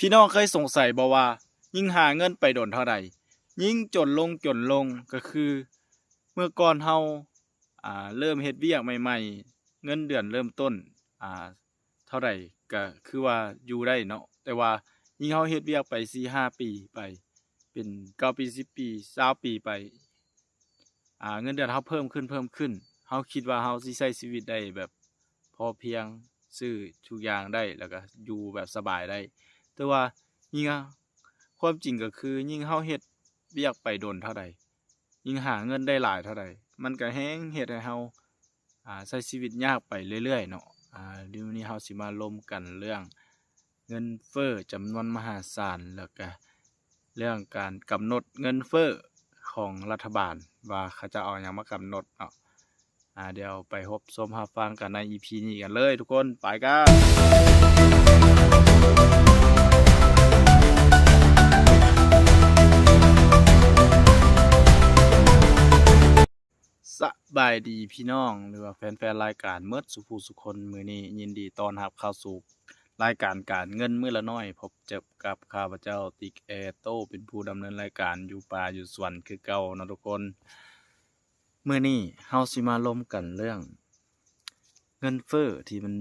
ພີ່ນ້ອງເຄີຍສົງໄສບໍ່ວ່າ ຍິ່ງຫາເງິນໄປດົນເທົ່າໃດ ຍິ່ງຈົນລົງຈົນລົງ? ກໍຄືເມື່ອກ່ອນເຮົາ ອ່າ ເລີ່ມເຮັດວຽກໃໝ່ໆ ເງິນເດືອນເລີ່ມຕົ້ນ ອ່າ ເທົ່າໃດກໍຄືວ່າຢູ່ໄດ້ເນາະ, ແຕ່ວ່າຍິ່ງເຮົາເຮັດວຽກໄປສີ່ຫ້າປີໄປ ເປັນເກົ້າປີ ສິບປີ ຊາວປີໄປ ອ່າ ເງິນເດືອນເຮົາເພີ່ມຂຶ້ນ ເພີ່ມຂຶ້ນ ເຮົາຄິດວ່າເຮົາຊິໃຊ້ຊີວິດໄດ້ແບບພໍພຽງ ຊື້ທຸກຢ່າງໄດ້ ແລ້ວກໍຢູ່ແບບສະບາຍໄດ້ ແຕ່ວ່າຍິ່ງ ຄວາມຈິງກໍຄື ຍິ່ງເຮົາເຮັດວຽກໄປດົນເທົ່າໃດ ຍິ່ງຫາເງິນໄດ້ຫຼາຍເທົ່າໃດ ມັນກໍແຮ່ງເຮັດໃຫ້ເຮົາ ອ່າ ໃຊ້ຊີວິດຍາກໄປເລື້ອຍໆເນາະ. ອ່າ ດຽວນີ້ເຮົາຊິມາລົມກັນເລື່ອງເງິນເຟີ້ຈຳນວນມະຫາສານ ແລ້ວກະເລື່ອງການກຳນົດເງິນເຟີ້ຂອງລັດຖະບານ ວ່າເຂົາເຈົ້າເອົາຫຍັງມາກຳນົດເນາະ. ອ່າ ດຽວໄປຮັບຊົມຮັບຟັງກັນໃນອີພີນີ້ກັນເລີຍທຸກຄົນ ໄປກັນ. ສະບາຍດີພີ່ນ້ອງ ຫຼືວ່າແຟນໆລາຍການໝົດສູ່ຜູ້ສູ່ຄົນ, ມື້ນີ້ຍິນດີຕ້ອນຮັບເຂົ້າສູ່ລາຍການການເງິນມື້ລະໜ້ອຍ, ພົບເຈີກັບຂ້າພະເຈົ້າ ຕິກ ແອໂຕ້ ເປັນຜູ້ດຳເນີນລາຍການຢູ່ປ່າຢູ່ສວນຄືເກົ່າເນາະທຸກຄົນ. ມື້ນີ້ເຮົາຊິມາລົມກັນເລື່ອງເງິນເຟີ້ທີ່ມັນ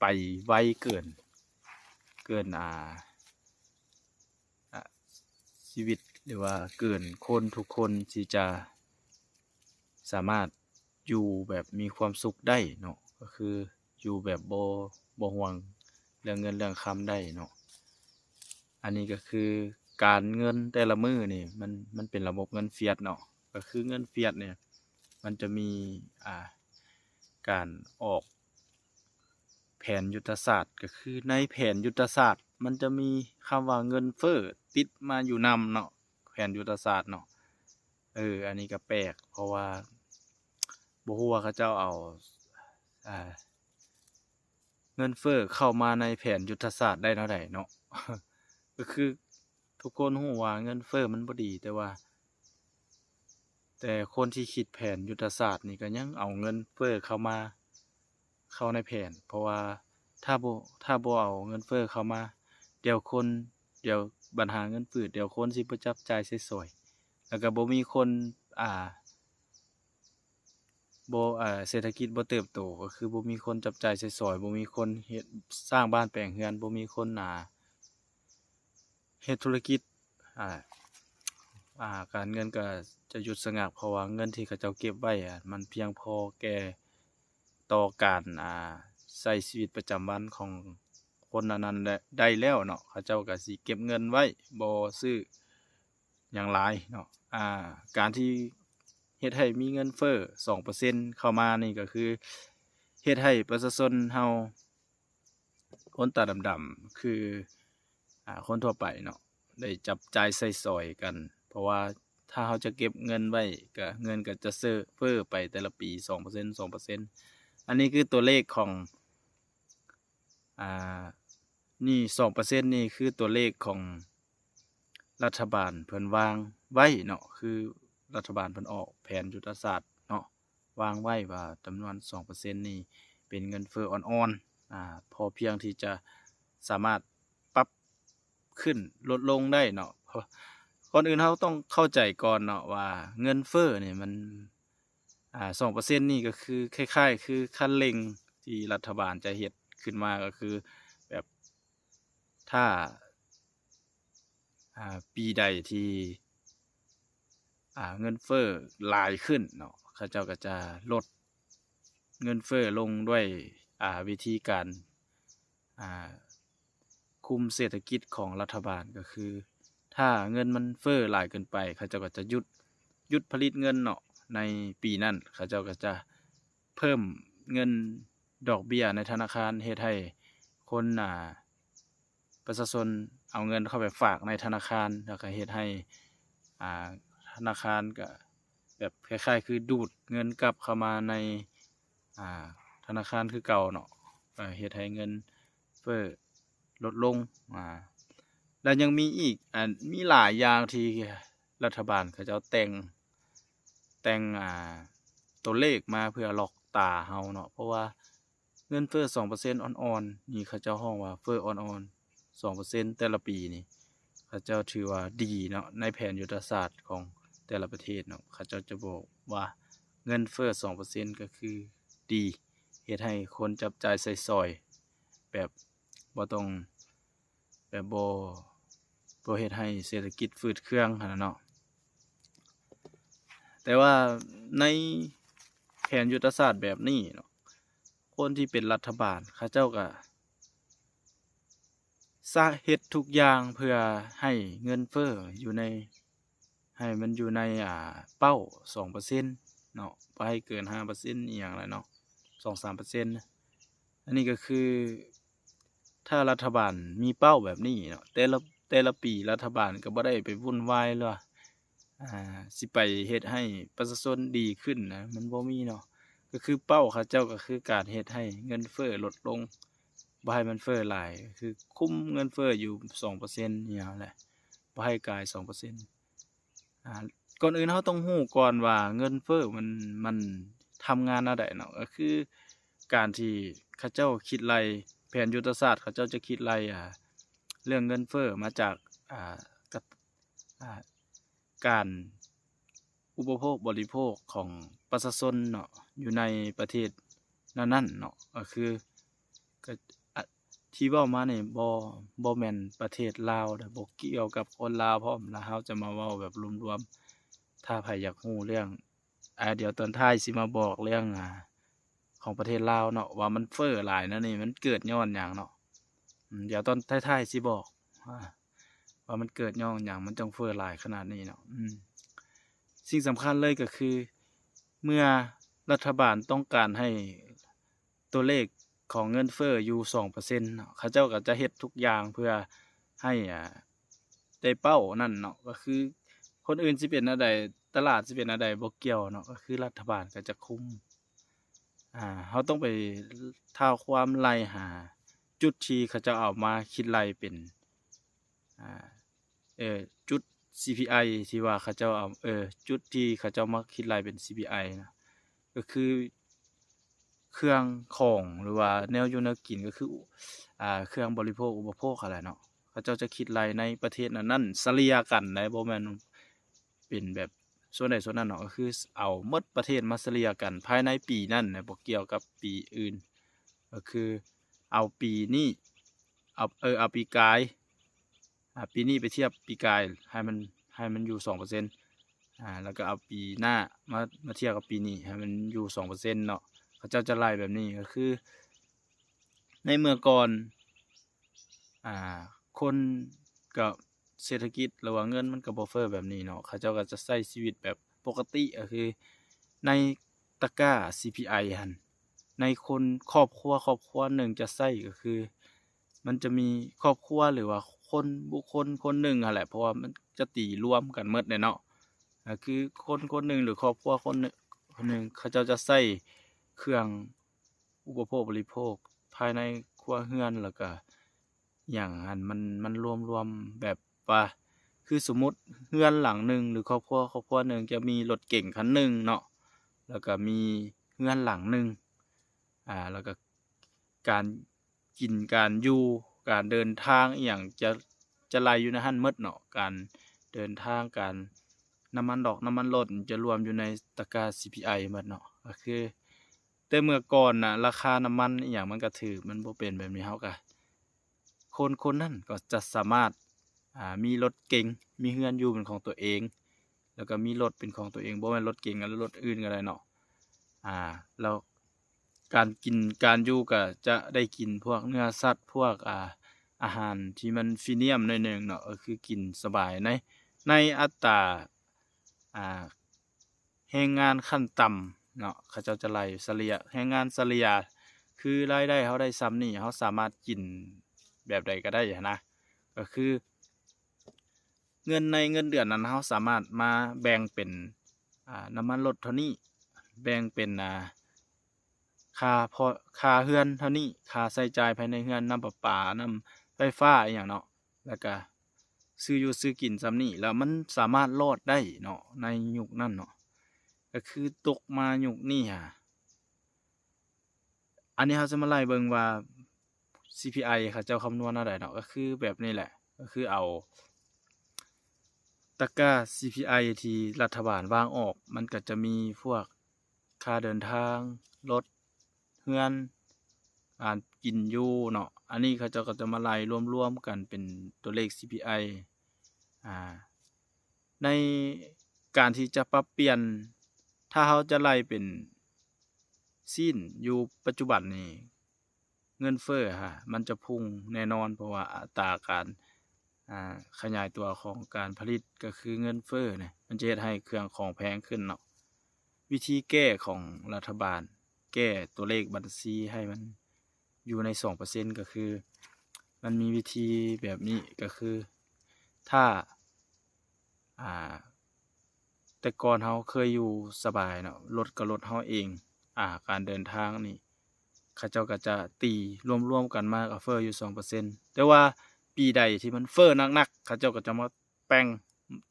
ໄປໄວເກີນ ເກີນ ອ່າ ອາ ຊີວິດ ຫຼືວ່າເກີນຄົນທຸກຄົນທີ່ຈະສາມາດຢູ່ແບບມີຄວາມສຸກໄດ້ເນາະ, ກໍຄືຢູ່ແບບບໍ່ ບໍ່ຫ່ວງເລື່ອງເງິນເລື່ອງຄຳໄດ້ເນາະ. ອັນນີ້ກໍຄືການເງິນແຕ່ລະມື້ນີ້ ມັນ ມັນເປັນລະບົບເງິນຟຽດເນາະ, ກໍຄືເງິນຟຽດນີ້ ມັນຈະມີ ອ່າ ການອອກ ແຜນຍຸດທະສາດ ກໍຄືໃນແຜນຍຸດທະສາດ ມັນຈະມີຄຳວ່າເງິນເຟີ້ຕິດມາຢູ່ນຳເນາະ, ແຜນຍຸດທະສາດເນາະ. ເອີ ອັນນີ້ກໍແປກ ເພາະວ່າບໍ່ຮູ້ວ່າເຂົາເຈົ້າເອົາ ອ່າ ເງິນເຟີ້ເຂົ້າມາໃນແຜນຍຸດທະສາດໄດ້ແນວໃດເນາະ. ກໍຄືທຸກຄົນຮູ້ວ່າເງິນເຟີ້ມັນບໍ່ດີ, ແຕ່ວ່າ ແຕ່ຄົນທີ່ຄິດແຜນຍຸດທະສາດນີ້ກໍຍັງເອົາເງິນເຟີ້ເຂົ້າມາ ເຂົ້າໃນແຜນ, ເພາະວ່າຖ້າບໍ່ ຖ້າບໍ່ເອົາເງິນເຟີ້ເຂົ້າມາ ດຽວຄົນ ດຽວບັນຫາເງິນຝືດ ດຽວຄົນຊິບໍ່ຈັບຈ່າຍໃຊ້ສອຍ ແລ້ວກໍບໍ່ມີຄົນ ອ່າ ບໍ່ ເສດຖະກິດບໍ່ເຕີບໂຕ ກໍຄືບໍ່ມີຄົນຈັບຈ່າຍໃຊ້ສອຍ, ບໍ່ມີຄົນເຮັດ ສ້າງບ້ານແປງເຮືອນ, ບໍ່ມີຄົນ ອ່າ ເຮັດທຸລະກິດ ອ່າ ອ່າ ການເງິນກໍຈະຢຸດສະງັກ ເພາະວ່າເງິນທີ່ເຂົາເຈົ້າເກັບໄວ້ ອາ ມັນພຽງພໍແກ່ຕໍ່ການ ອ່າ ໃຊ້ຊີວິດປະຈຳວັນຂອງຄົນນັ້ນໆ ໄດ້ແລ້ວເນາະ. ເຂົາເຈົ້າກໍຊິເກັບເງິນໄວ້ ບໍ່ຊື້ຫຍັງຫຼາຍເນາະ. ອ່າ ການທີ່ເຮັດໃຫ້ມີເງິນເຟີ້ສອງເປີເຊັນເຂົ້າມານີ້ ກໍຄືເຮັດໃຫ້ປະຊາຊົນເຮົາ ຄົນຕາດຳໆ ຄື ອ່າ ຄົນທົ່ວໄປເນາະ ໄດ້ຈັບຈ່າຍໃຊ້ສອຍກັນ, ເພາະວ່າຖ້າເຮົາຈະເກັບເງິນໄວ້ ກະເງິນກະຈະເຟີ້ໄປແຕ່ລະປີສອງເປີເຊັນ ສອງເປີເຊັນ. ອັນນີ້ຄືຕົວເລກຂອງ ອ່າ ນີ້ ສອງເປີເຊັນ ນີ້ຄືຕົວເລກຂອງລັດຖະບານເພິ່ນວາງໄວ້ເນາະ, ຄືລັດຖະບານເພິ່ນອອກແຜນຍຸດທະສາດເນາະ ວາງໄວ້ວ່າຈຳນວນສອງເປີເຊັນນີ້ເປັນເງິນເຟີ້ອ່ອນໆ ອ່າ ພໍພຽງທີ່ຈະສາມາດປັບຂຶ້ນລົດລົງໄດ້ເນາະ. ກ່ອນອື່ນເຮົາຕ້ອງເຂົ້າໃຈກ່ອນເນາະວ່າເງິນເຟີ້ນີ້ມັນ ອ່າ ສອງເປີເຊັນນີ້ກໍຄືຄ້າຍໆຄືຄັນເລັ່ງທີ່ລັດຖະບານຈະເຮັດຂຶ້ນມາ ກໍຄືແບບຖ້າ ອ່າ ປີໃດທີ່ ອ່າ ເງິນເຟີ້ຫຼາຍຂຶ້ນເນາະ ເຂົາເຈົ້າກໍຈະລົດເງິນເຟີ້ລົງດ້ວຍ ອ່າ ວິທີການ ອ່າ ຄຸມເສດຖະກິດຂອງລັດຖະບານ ກໍຄືຖ້າເງິນມັນເຟີ້ຫຼາຍເກີນໄປ ເຂົາເຈົ້າກໍຈະຢຸດ ຢຸດຜະລິດເງິນເນາະ ໃນປີນັ້ນ ເຂົາເຈົ້າກໍຈະເພີ່ມເງິນດອກເບ້ຍໃນທະນາຄານ ເຮັດໃຫ້ຄົນ ອ່າ ປະຊາຊົນເອົາເງິນເຂົ້າໄປຝາກໃນທະນາຄານ ແລ້ວກໍເຮັດໃຫ້ ອ່າ ທະນາຄານກໍແບບຄ້າຍໆຄືດູດເງິນກັບເຂົ້າມາໃນ ອ່າ ທະນາຄານຄືເກົ່າເນາະ, ເຮັດໃຫ້ເງິນເຟີ້ລົດລົງ. ອ່າ ແລ້ວຍັງມີອີກ ອັນ ມີຫຼາຍຢ່າງທີ່ລັດຖະບານເຂົາເຈົ້າແຕ່ງ ແຕ່ງ ອ່າ ຕົວເລກມາເພື່ອຫຼອກຕາເຮົາເນາະ, ເພາະວ່າ ເງິນເຟີ້ສອງເປີເຊັນອ່ອນໆ ນີ້ເຂົາເຈົ້າຮ້ອງວ່າເຟີ້ອ່ອນ ສອງເປີເຊັນແຕ່ລະປີນີ້ ເຂົາເຈົ້າຖືວ່າດີເນາະ ໃນແຜນຍຸດທະສາດຂອງແຕ່ລະປະເທດເນາະ ເຂົາເຈົ້າຈະບອກວ່າເງິນເຟີ້ສອງເປີເຊັນກໍຄືດີ ເຮັດໃຫ້ຄົນຈັບຈ່າຍໃຊ້ສອຍແບບບໍ່ຕ້ອງ ແບບບໍ່ ບໍ່ເຮັດໃຫ້ເສດຖະກິດຝືດເຄືອງຫັ້ນນະເນາະ. ແຕ່ວ່າໃນແຜນຍຸດທະສາດແບບນີ້ເນາະ ຄົນທີ່ເປັນລັດຖະບານເຂົາເຈົ້າກໍສະເຮັດທຸກຢ່າງເພື່ອໃຫ້ເງິນເຟີ້ຢູ່ໃນ ໃຫ້ມັນຢູ່ໃນ ອ່າ ເປົ້າສອງເປີເຊັນເນາະ ບໍ່ໃຫ້ເກີນຫ້າເປີເຊັນອີ່ຫຍັງແຫຼະເນາະ ສອງສາມເປີເຊັນ. ອັນນີ້ກໍຄື ຖ້າລັດຖະບານມີເປົ້າແບບນີ້ເນາະ ແຕ່ລະ ແຕ່ລະປີລັດຖະບານກໍບໍ່ໄດ້ໄປວຸ່ນວາຍ ຫຼືວ່າ ອ່າ ຊິໄປເຮັດໃຫ້ປະຊາຊົນດີຂຶ້ນນະ ມັນບໍ່ມີເນາະ. ກໍຄືເປົ້າເຂົາເຈົ້າກໍຄືການເຮັດໃຫ້ເງິນເຟີ້ລົດລົງ ບໍ່ໃຫ້ມັນເຟີ້ຫຼາຍ ກໍຄືຄຸມເງິນເຟີ້ຢູ່ສອງເປີເຊັນນີ້ຫັ້ນແຫຼະ ບໍ່ໃຫ້ກາຍສອງເປີເຊັນ. ອ່າ ກ່ອນອື່ນເຮົາຕ້ອງຮູ້ກ່ອນວ່າເງິນເຟີ້ມັນ ມັນທຳງານແນວໃດເນາະ ກໍຄືການທີ່ເຂົາເຈົ້າຄິດໄລ່ ແຜນຍຸດທະສາດເຂົາເຈົ້າຈະຄິດໄລ່ ອ່າ ເລື່ອງເງິນເຟີ້ມາຈາກ ອ່າ ກະ ອ່າ ການອຸປະໂພກບໍລິໂພກຂອງປະຊາຊົນເນາະ ຢູ່ໃນປະເທດນັ້ນໆເນາະ ກໍຄື ກໍ ອະ ທີ່ເວົ້າມານີ້ບໍ່ ບໍ່ແມ່ນປະເທດລາວເດີ ບໍ່ກ່ຽວກັບຄົນລາວພ້ອມ ແລ້ວເຮົາຈະມາເວົ້າແບບລວມໆ. ຖ້າໃຜຢາກຮູ້ເລື່ອງ ອ່າ ດຽວຕອນທ້າຍຊິມາບອກເລື່ອງ ອ່າ ຂອງປະເທດລາວເນາະ ວ່າມັນເຟີ້ຫຼາຍແນວນີ້ ມັນເກີດຍ້ອນຫຍັງເນາະ. ອືມ ດຽວຕອນທ້າຍໆຊິບອກ ອ່າ ວ່າມັນເກີດຍ້ອນຫຍັງ ມັນຈັ່ງເຟີ້ຫຼາຍຂະໜາດນີ້ເນາະ. ອືມ ສິ່ງສຳຄັນເລີຍກໍຄື ເມື່ອລັດຖະບານຕ້ອງການໃຫ້ຕົວເລກຂອງເງິນເຟີ້ຢູ່ສອງເປີເຊັນເນາະ ເຂົາເຈົ້າກໍຈະເຮັດທຸກຢ່າງເພື່ອໃຫ້ ອ່າ ໄດ້ເປົ້ານັ້ນເນາະ ກໍຄືຄົນອື່ນຊິເປັນແນວໃດ ຕະຫຼາດຊິເປັນແນວໃດບໍ່ກ່ຽວເນາະ ກໍຄືລັດຖະບານກໍຈະຄຸມ. ອ່າ ເຮົາຕ້ອງໄປທ້າວຄວາມໄລ່ຫາຈຸດທີ່ເຂົາເຈົ້າເອົາມາຄິດໄລ່ເປັນ ອ່າ ເອີ ຈຸດ ຊີພີໄອ ທີ່ວ່າເຂົາເຈົ້າເອົາ ເອີ ຈຸດທີ່ເຂົາເຈົ້າມາຄິດໄລ່ເປັນ ຊີພີໄອ ນະ ກໍຄືເຄື່ອງຂອງ ຫຼືວ່າແນວຢູ່ແນວກິນ ກໍຄື ອ່າ ເຄື່ອງບໍລິໂພກອຸປະໂພກຫັ້ນແຫຼະເນາະ. ເຂົາເຈົ້າຈະຄິດໄລ່ໃນປະເທດນັ້ນໆ ສະເລ່ຍກັນໄດ໋ ບໍ່ແມ່ນເປັນແບບສ່ວນໃດສ່ວນນັ້ນເນາະ ກໍຄືເອົາໝົດປະເທດມາສະເລ່ຍກັນພາຍໃນປີນັ້ນນະ ບໍ່ກ່ຽວກັບປີອື່ນ ກໍຄືເອົາປີນີ້ ເອົາ ເອີ ເອົາປີກາຍ ອ່າ ປີນີ້ໄປທຽບປີກາຍ ໃຫ້ມັນ ໃຫ້ມັນຢູ່ສອງເປີເຊັນ ອ່າ ແລ້ວກໍເອົາປີໜ້າມາ ມາທຽບກັບປີນີ້ ໃຫ້ມັນຢູ່ສອງເປີເຊັນເນາະ. ເຂົາເຈົ້າຈະໄລ່ແບບນີ້ ກໍຄືໃນເມື່ອກ່ອນ ອ່າ ຄົນກໍ ເສດຖະກິດ ຫຼືວ່າເງິນມັນກໍບໍ່ເຟີ້ແບບນີ້ເນາະ ເຂົາເຈົ້າກໍຈະໃຊ້ຊີວິດແບບປົກກະຕິ ກໍຄືໃນຕະກ້າ ຊີພີໄອ ຫັ້ນ ໃນຄົນ ຄອບຄົວ ຄອບຄົວໜຶ່ງຈະໃຊ້ ກໍຄື ມັນຈະມີຄອບຄົວ ຫຼືວ່າຄົນ ບຸກຄົນຄົນໜຶ່ງຫັ້ນແຫຼະ ເພາະວ່າມັນຈະຕີລວມກັນໝົດແຫຼະເນາະ ກໍຄືຄົນຄົນໜຶ່ງ ຫຼືຄອບຄົວຄົນໜຶ່ງ ຄົນໜຶ່ງ ເຂົາເຈົ້າຈະໃຊ້ເຄື່ອງອຸປະໂພກບໍລິໂພກພາຍໃນຄົວເຮືອນ ແລ້ວກະຫຍັງຫັ້ນ ມັນ ມັນລວມໆ ແບບວ່າ ຄືສົມມຸດເຮືອນຫຼັງໜຶ່ງ ຫຼືຄອບຄົວຄອບຄົວໜຶ່ງ ຈະມີລົດເກັງຄັນໜຶ່ງເນາະ ແລ້ວກະມີເຮືອນຫຼັງໜຶ່ງ ອ່າ ແລ້ວກະການ ກິນ ການຢູ່ ການເດີນທາງອີ່ຫຍັງ ຈະ ຈະໄລ່ຢູ່ໃນຫັ້ນໝົດເນາະ ການເດີນທາງ ການ ນ້ຳມັນດອກ ນ້ຳມັນລົດ ຈະລວມຢູ່ໃນຕະກ້າ ຊີພີໄອ ໝົດເນາະ. ກໍຄືແຕ່ເມື່ອກ່ອນນະ ລາຄານ້ຳມັນອີ່ຫຍັງມັນກໍຖືກ ມັນບໍ່ເປັນແບບນີ້ ເຮົາກໍ ຄົນຄົນນັ້ນກໍຈະສາມາດ ອ່າ ມີລົດເກັງ ມີເຮືອນຢູ່ເປັນຂອງຕົວເອງ ແລ້ວກໍມີລົດເປັນຂອງຕົວເອງ ບໍ່ແມ່ນລົດເກັງ ຫຼືລົດອື່ນກໍໄດ້ເນາະ ອ່າ ແລ້ວ ການກິນການຢູ່ກໍຈະໄດ້ກິນພວກເນື້ອສັດ ພວກ ອ່າ ອາຫານທີ່ມັນພຣີມຽມໜ້ອຍໜຶ່ງເນາະ ກໍຄືກິນສະບາຍ ໃນ ໃນອັດຕາ ອ່າ ແຮງງານຂັ້ນຕ່ຳເນາະ ເຂົາເຈົ້າຈະໄລ່ສະເລ່ຍ ແຮງງານສະເລ່ຍ ຄືລາຍໄດ້ເຮົາໄດ້ສ່ຳນີ້ ເຮົາສາມາດກິນແບບໃດກໍໄດ້ຫັ້ນນະ ກໍຄື ເງິນໃນເງິນເດືອນນັ້ນ ເຮົາສາມາດມາແບ່ງເປັນ ອ່າ ນ້ຳມັນລົດເທົ່ານີ້ ແບ່ງເປັນ ອ່າ ຄ່າ ຄ່າເຮືອນເທົ່ານີ້ ຄ່າໃຊ້ຈ່າຍພາຍໃນເຮືອນ ນ້ຳປະປາ ນ້ຳໄຟຟ້າ ອີ່ຫຍັງເນາະ ແລ້ວກະຊື້ຢູ່ຊື້ກິນສ່ຳນີ້ ແລ້ວມັນສາມາດລອດໄດ້ເນາະ ໃນຍຸກນັ້ນເນາະ ກໍຄືຕົກມາຍຸກນີ້ຫາ ອັນນີ້ເຮົາຈະມາໄລ່ເບິ່ງວ່າ ຊີພີໄອ ເຂົາເຈົ້າຄຳນວນແນວໃດເນາະ ກໍຄືແບບນີ້ແຫຼະ ກໍຄືເອົາຕະກ້າຊີພີໄອທີ່ລັດຖະບານວາງອອກ ມັນກໍຈະມີພວກຄ່າເດີນທາງ, ລົດ, ເຮືອນ, ການກິນຢູ່ເນາະ ອັນນີ້ເຂົາເຈົ້າກໍຈະມາໄລ່ລວມໆກັນເປັນຕົວເລກຊີພີໄອ ອ່າ ໃນການທີ່ຈະປັບປ່ຽນ ຖ້າເຮົາຈະໄລ່ເປັນຊີ້ນຢູ່ປັດຈຸບັນນີ້ ເງິນເຟີ້ຫະ ມັນຈະພຸ່ງແນ່ນອນ ເພາະວ່າອັດຕາການ ອ່າ ຂະຫຍາຍຕົວຂອງການຜະລິດ ກໍຄືເງິນເຟີ້ນີ້ ມັນຈະເຮັດໃຫ້ເຄື່ອງຂອງແພງຂຶ້ນເນາະ. ວິທີແກ້ຂອງລັດຖະບານ ແກ້ຕົວເລກບັນຊີໃຫ້ມັນຢູ່ໃນສອງເປີເຊັນ ກໍຄື ມັນມີວິທີແບບນີ້ ກໍຄື ຖ້າ ອ່າ ແຕ່ກ່ອນເຮົາເຄີຍຢູ່ສະບາຍເນາະ ລົດກໍລົດເຮົາເອງ ອ່າ ການເດີນທາງນີ້ ເຂົາເຈົ້າກໍຈະຕີລວມໆກັນມາກໍເຟີ້ຢູ່ສອງເປີເຊັນ ແຕ່ວ່າປີໃດທີ່ມັນເຟີ້ໜັກໆ ເຂົາເຈົ້າກໍຈະມາແຕ່ງ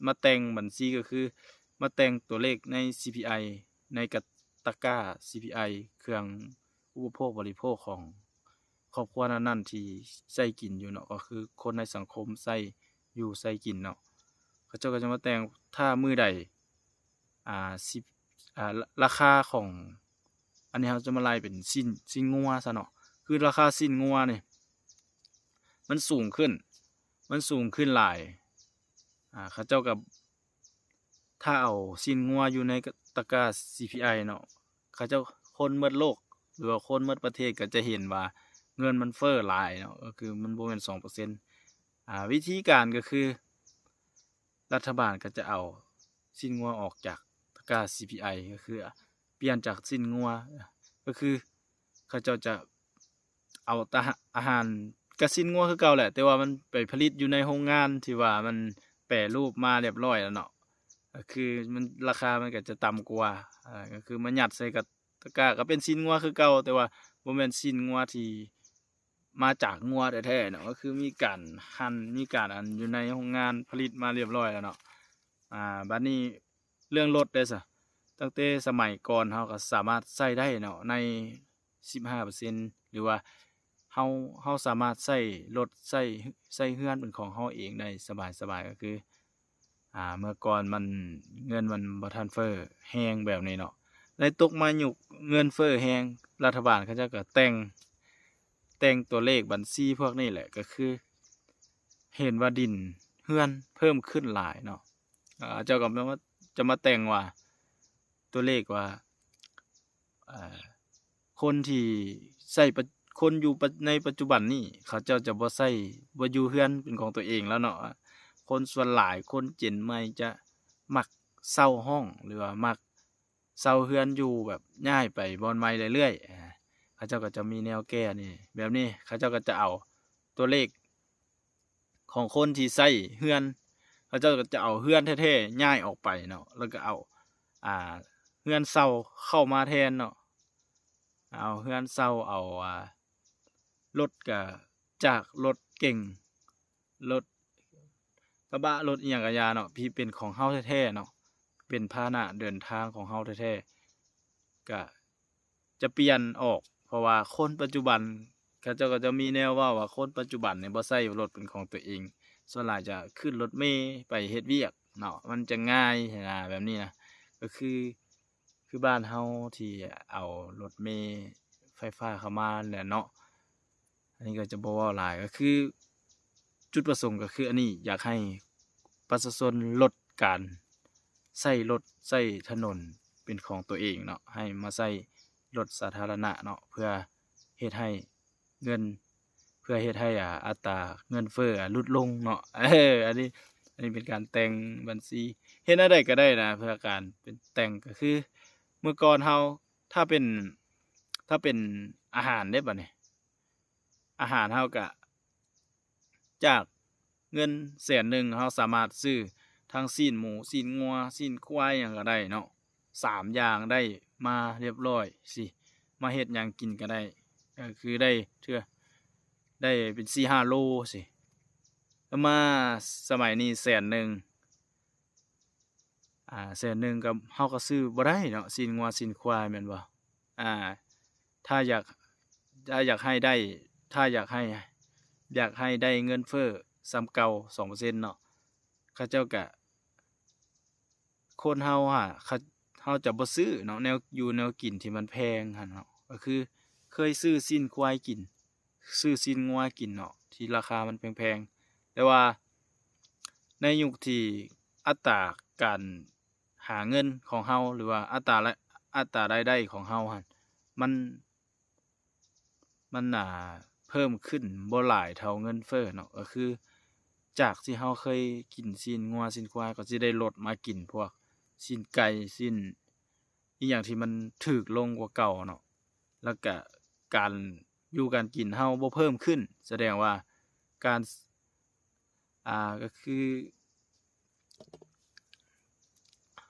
ມາແຕ່ງບັນຊີ ກໍຄືມາແຕ່ງຕົວເລກໃນຊີພີໄອ ໃນກະ ຕະກ້າຊີພີໄອ ເຄື່ອງອຸປະໂພກບໍລິໂພກຂອງຄອບຄົວນັ້ນໆທີ່ໃຊ້ກິນຢູ່ເນາະ ກໍຄືຄົນໃນສັງຄົມໃຊ້ຢູ່ໃຊ້ກິນເນາະ ເຂົາເຈົ້າກໍຈະມາແຕ່ງ ຖ້າມື້ໃດ ອ່າ ສິບ ອ່າ ລາ ລາຄາຂອງ ອັນນີ້ເຮົາຈະມາໄລ່ເປັນຊີ້ນ ຊີ້ນງົວຊະເນາະ ຄືລາຄາຊີ້ນງົວນີ້ ມັນສູງຂຶ້ນ ມັນສູງຂຶ້ນຫຼາຍ ອ່າ ເຂົາເຈົ້າກໍ ຖ້າເອົາຊີ້ນງົວຢູ່ໃນຕະກ້າຊີພີໄອເນາະ ເຂົາເຈົ້າ ຄົນໝົດໂລກ ຫຼືວ່າຄົນໝົດປະເທດກໍຈະເຫັນວ່າເງິນມັນເຟີ້ຫຼາຍເນາະ ກໍຄືມັນບໍ່ແມ່ນສອງເປີເຊັນ ອ່າ ວິທີການກໍຄື ລັດຖະບານກໍຈະເອົາຊີ້ນງົວອອກຈາກຕະກ້າຊີພີໄອ ກໍຄືປ່ຽນຈາກຊີ້ນງົວ ກໍຄືເຂົາເຈົ້າຈະ ເອົາຕາ ອາຫານ ກະຊີ້ນງົວຄືເກົ່າແຫຼະ ແຕ່ວ່າມັນໄປຜະລິດຢູ່ໃນໂຮງງານທີ່ວ່າມັນແປຮູບມາລຽບລ້ອຍແລ້ວເນາະ ກໍຄືມັນ ລາຄາມັນກໍຈະຕ່ຳກວ່າ ເອີ ກໍຄືມາຍັດໃສ່ກະ ຕະກ້າ ກໍເປັນຊີ້ນງົວຄືເກົ່າ ແຕ່ວ່າບໍ່ແມ່ນຊີ້ນງົວທີ່ມາຈາກງົວແທ້ໆເນາະ ກໍຄືມີການຫັ່ນ ມີການອັນຢູ່ໃນໂຮງງານຜະລິດມາລຽບລ້ອຍແລ້ວເນາະ ອ່າ ບັດນີ້ເລື່ອງລົດເດ້ຊະ ຕັ້ງແຕ່ສະໄໝກ່ອນເຮົາກໍສາມາດໃຊ້ໄດ້ເນາະ ໃນ ສິບຫ້າເປີເຊັນ ຫຼືວ່າເຮົາ ເຮົາສາມາດໃຊ້ລົດ ໃຊ້ ໃຊ້ເຮືອນເປັນຂອງເຮົາເອງໄດ້ສະບາຍໆ ກໍຄື ອ່າ ເມື່ອກ່ອນມັນ ເງິນມັນບໍ່ທັນເຟີ້ແຮງແບບນີ້ເນາະ ແລະຕົກມາຍຸກເງິນເຟີ້ແຮງ ລັດຖະບານເຂົາເຈົ້າກໍແຕ່ງ ແຕ່ງຕົວເລກບັນຊີພວກນີ້ແຫຼະ ກໍຄືເຫັນວ່າດິນເຮືອນເພີ່ມຂຶ້ນຫຼາຍເນາະ ເຂົາເຈົ້າກໍຈະມາ ຈະມາແຕ່ງວ່າ ຕົວເລກວ່າ ເອີ ຄົນທີ່ໃຊ້ປະ ຄົນຢູ່ປະ ໃນປັດຈຸບັນນີ້ ເຂົາເຈົ້າຈະບໍ່ໃຊ້ ບໍ່ຢູ່ເຮືອນເປັນຂອງຕົວເອງແລ້ວເນາະ ຄົນສ່ວນຫຼາຍ ຄົນເຈນໃໝ່ຈະມັກເຊົ່າຫ້ອງ ຫຼືວ່າມັກເຊົ່າເຮືອນຢູ່ ແບບຍ້າຍໄປບ່ອນໃໝ່ເລື້ອຍໆ ເຂົາເຈົ້າກໍຈະມີແນວແກ້ນີ້ ແບບນີ້ ເຂົາເຈົ້າກໍຈະເອົາຕົວເລກ ຂອງຄົນທີ່ໃຊ້ເຮືອນ ເຂົາເຈົ້າກໍຈະເອົາເຮືອນແທ້ໆຍ້າຍອອກໄປເນາະ ແລ້ວກໍເອົາ ອ່າ ເຮືອນເຊົ່າເຂົ້າມາແທນເນາະ ເອົາເຮືອນເຊົ່າ ເອົາ ອ່າ ລົດກະຈາກ ລົດເກັງ ລົດກະບະ ລົດອີ່ຫຍັງກະຢ່າເນາະ ທີ່ເປັນຂອງເຮົາແທ້ໆເນາະ ເປັນພາຫະນະເດີນທາງຂອງເຮົາແທ້ໆ ກະ ຈະປ່ຽນອອກ ເພາະວ່າຄົນປັດຈຸບັນ ເຂົາເຈົ້າກໍຈະມີແນວເວົ້າວ່າ ຄົນປັດຈຸບັນນີ້ບໍ່ໃຊ້ລົດເປັນຂອງຕົວເອງ ສ່ວນຫຼາຍຈະຂຶ້ນລົດເມໄປເຮັດວຽກເນາະ ມັນຈະງ່າຍຫັ້ນນະ ແບບນີ້ນະ ກໍຄື ຄືບ້ານເຮົາທີ່ເອົາລົດເມໄຟຟ້າເຂົ້າມາແຫຼະເນາະ ອັນນີ້ກໍຈະບໍ່ເວົ້າຫຼາຍ ກໍຄືຈຸດປະສົງກໍຄືອັນນີ້ ຢາກໃຫ້ປະຊາຊົນລົດການໃຊ້ລົດໃຊ້ຖະໜົນເປັນຂອງຕົວເອງເນາະ ໃຫ້ມາໃຊ້ລົດສາທາລະນະເນາະ ເພື່ອເຮັດໃຫ້ເງິນ ເພື່ອເຮັດໃຫ້ ອ່າ ອັດຕາເງິນເຟີ້ ອ່າ ຫຼຸດລົງເນາະ ເອີ ອັນນີ້ ອັນນີ້ເປັນການແຕ່ງບັນຊີ ເຮັດແນວໃດກໍໄດ້ນະ ເພື່ອການເປັນແຕ່ງ ກໍຄືເມື່ອກ່ອນເຮົາ ຖ້າເປັນ ຖ້າເປັນອາຫານເດ້ ບັດນີ້ ອາຫານເຮົາກະ ຈາກເງິນແສນໜຶ່ງ ເຮົາສາມາດຊື້ທັງຊີ້ນໝູ ຊີ້ນງົວ ຊີ້ນຄວາຍ ຫຍັງກະໄດ້ເນາະ ສາມຢ່າງໄດ້ມາລຽບລ້ອຍຊິ ມາເຮັດຫຍັງກິນກະໄດ້ ກໍຄືໄດ້ເທື່ອ ໄດ້ເປັນສີ່ຫ້າໂລຊິ ແລ້ວມາສະໄໝນີ້ແສນໜຶ່ງ ອ່າ ແສນໜຶ່ງກໍ ເຮົາກໍຊື້ບໍ່ໄດ້ເນາະ ຊີ້ນງົວຊີ້ນຄວາຍແມ່ນບໍ່? ອ່າ ຖ້າຢາກ ຖ້າຢາກໃຫ້ໄດ້ ຖ້າຢາກໃຫ້ ຢາກໃຫ້ໄດ້ເງິນເຟີ້ສ່ຳເກົ່າສອງເປີເຊັນເນາະ ເຂົາເຈົ້າກະ ຄົນເຮົາຫາ ເຮົາຈະບໍ່ຊື້ເນາະ ແນວຢູ່ແນວກິນທີ່ມັນແພງຫັ້ນເນາະ ກໍຄືເຄີຍຊື້ຊີ້ນຄວາຍກິນ ຊື້ຊີ້ນງົວກິນເນາະ ທີ່ລາຄາມັນແພງໆ ແຕ່ວ່າໃນຍຸກທີ່ອັດຕາການຫາເງິນຂອງເຮົາ ຫຼືວ່າອັດຕາລາຍ ອັດຕາລາຍໄດ້ຂອງເຮົາຫັ້ນ ມັນ ມັນ ອ່າ ເພີ່ມຂຶ້ນບໍ່ຫຼາຍເທົ່າເງິນເຟີ້ເນາະ ກໍຄືຈາກທີ່ເຮົາເຄີຍກິນຊີ້ນງົວຊີ້ນຄວາຍ ກໍຊິໄດ້ລົດມາກິນພວກຊີ້ນໄກ່ ຊີ້ນອີ່ຫຍັງທີ່ມັນຖືກລົງກວ່າເກົ່າເນາະ ແລ້ວກະການຢູ່ການກິນເຮົາບໍ່ເພີ່ມຂຶ້ນ ສະແດງວ່າການ ອ່າ ກໍຄື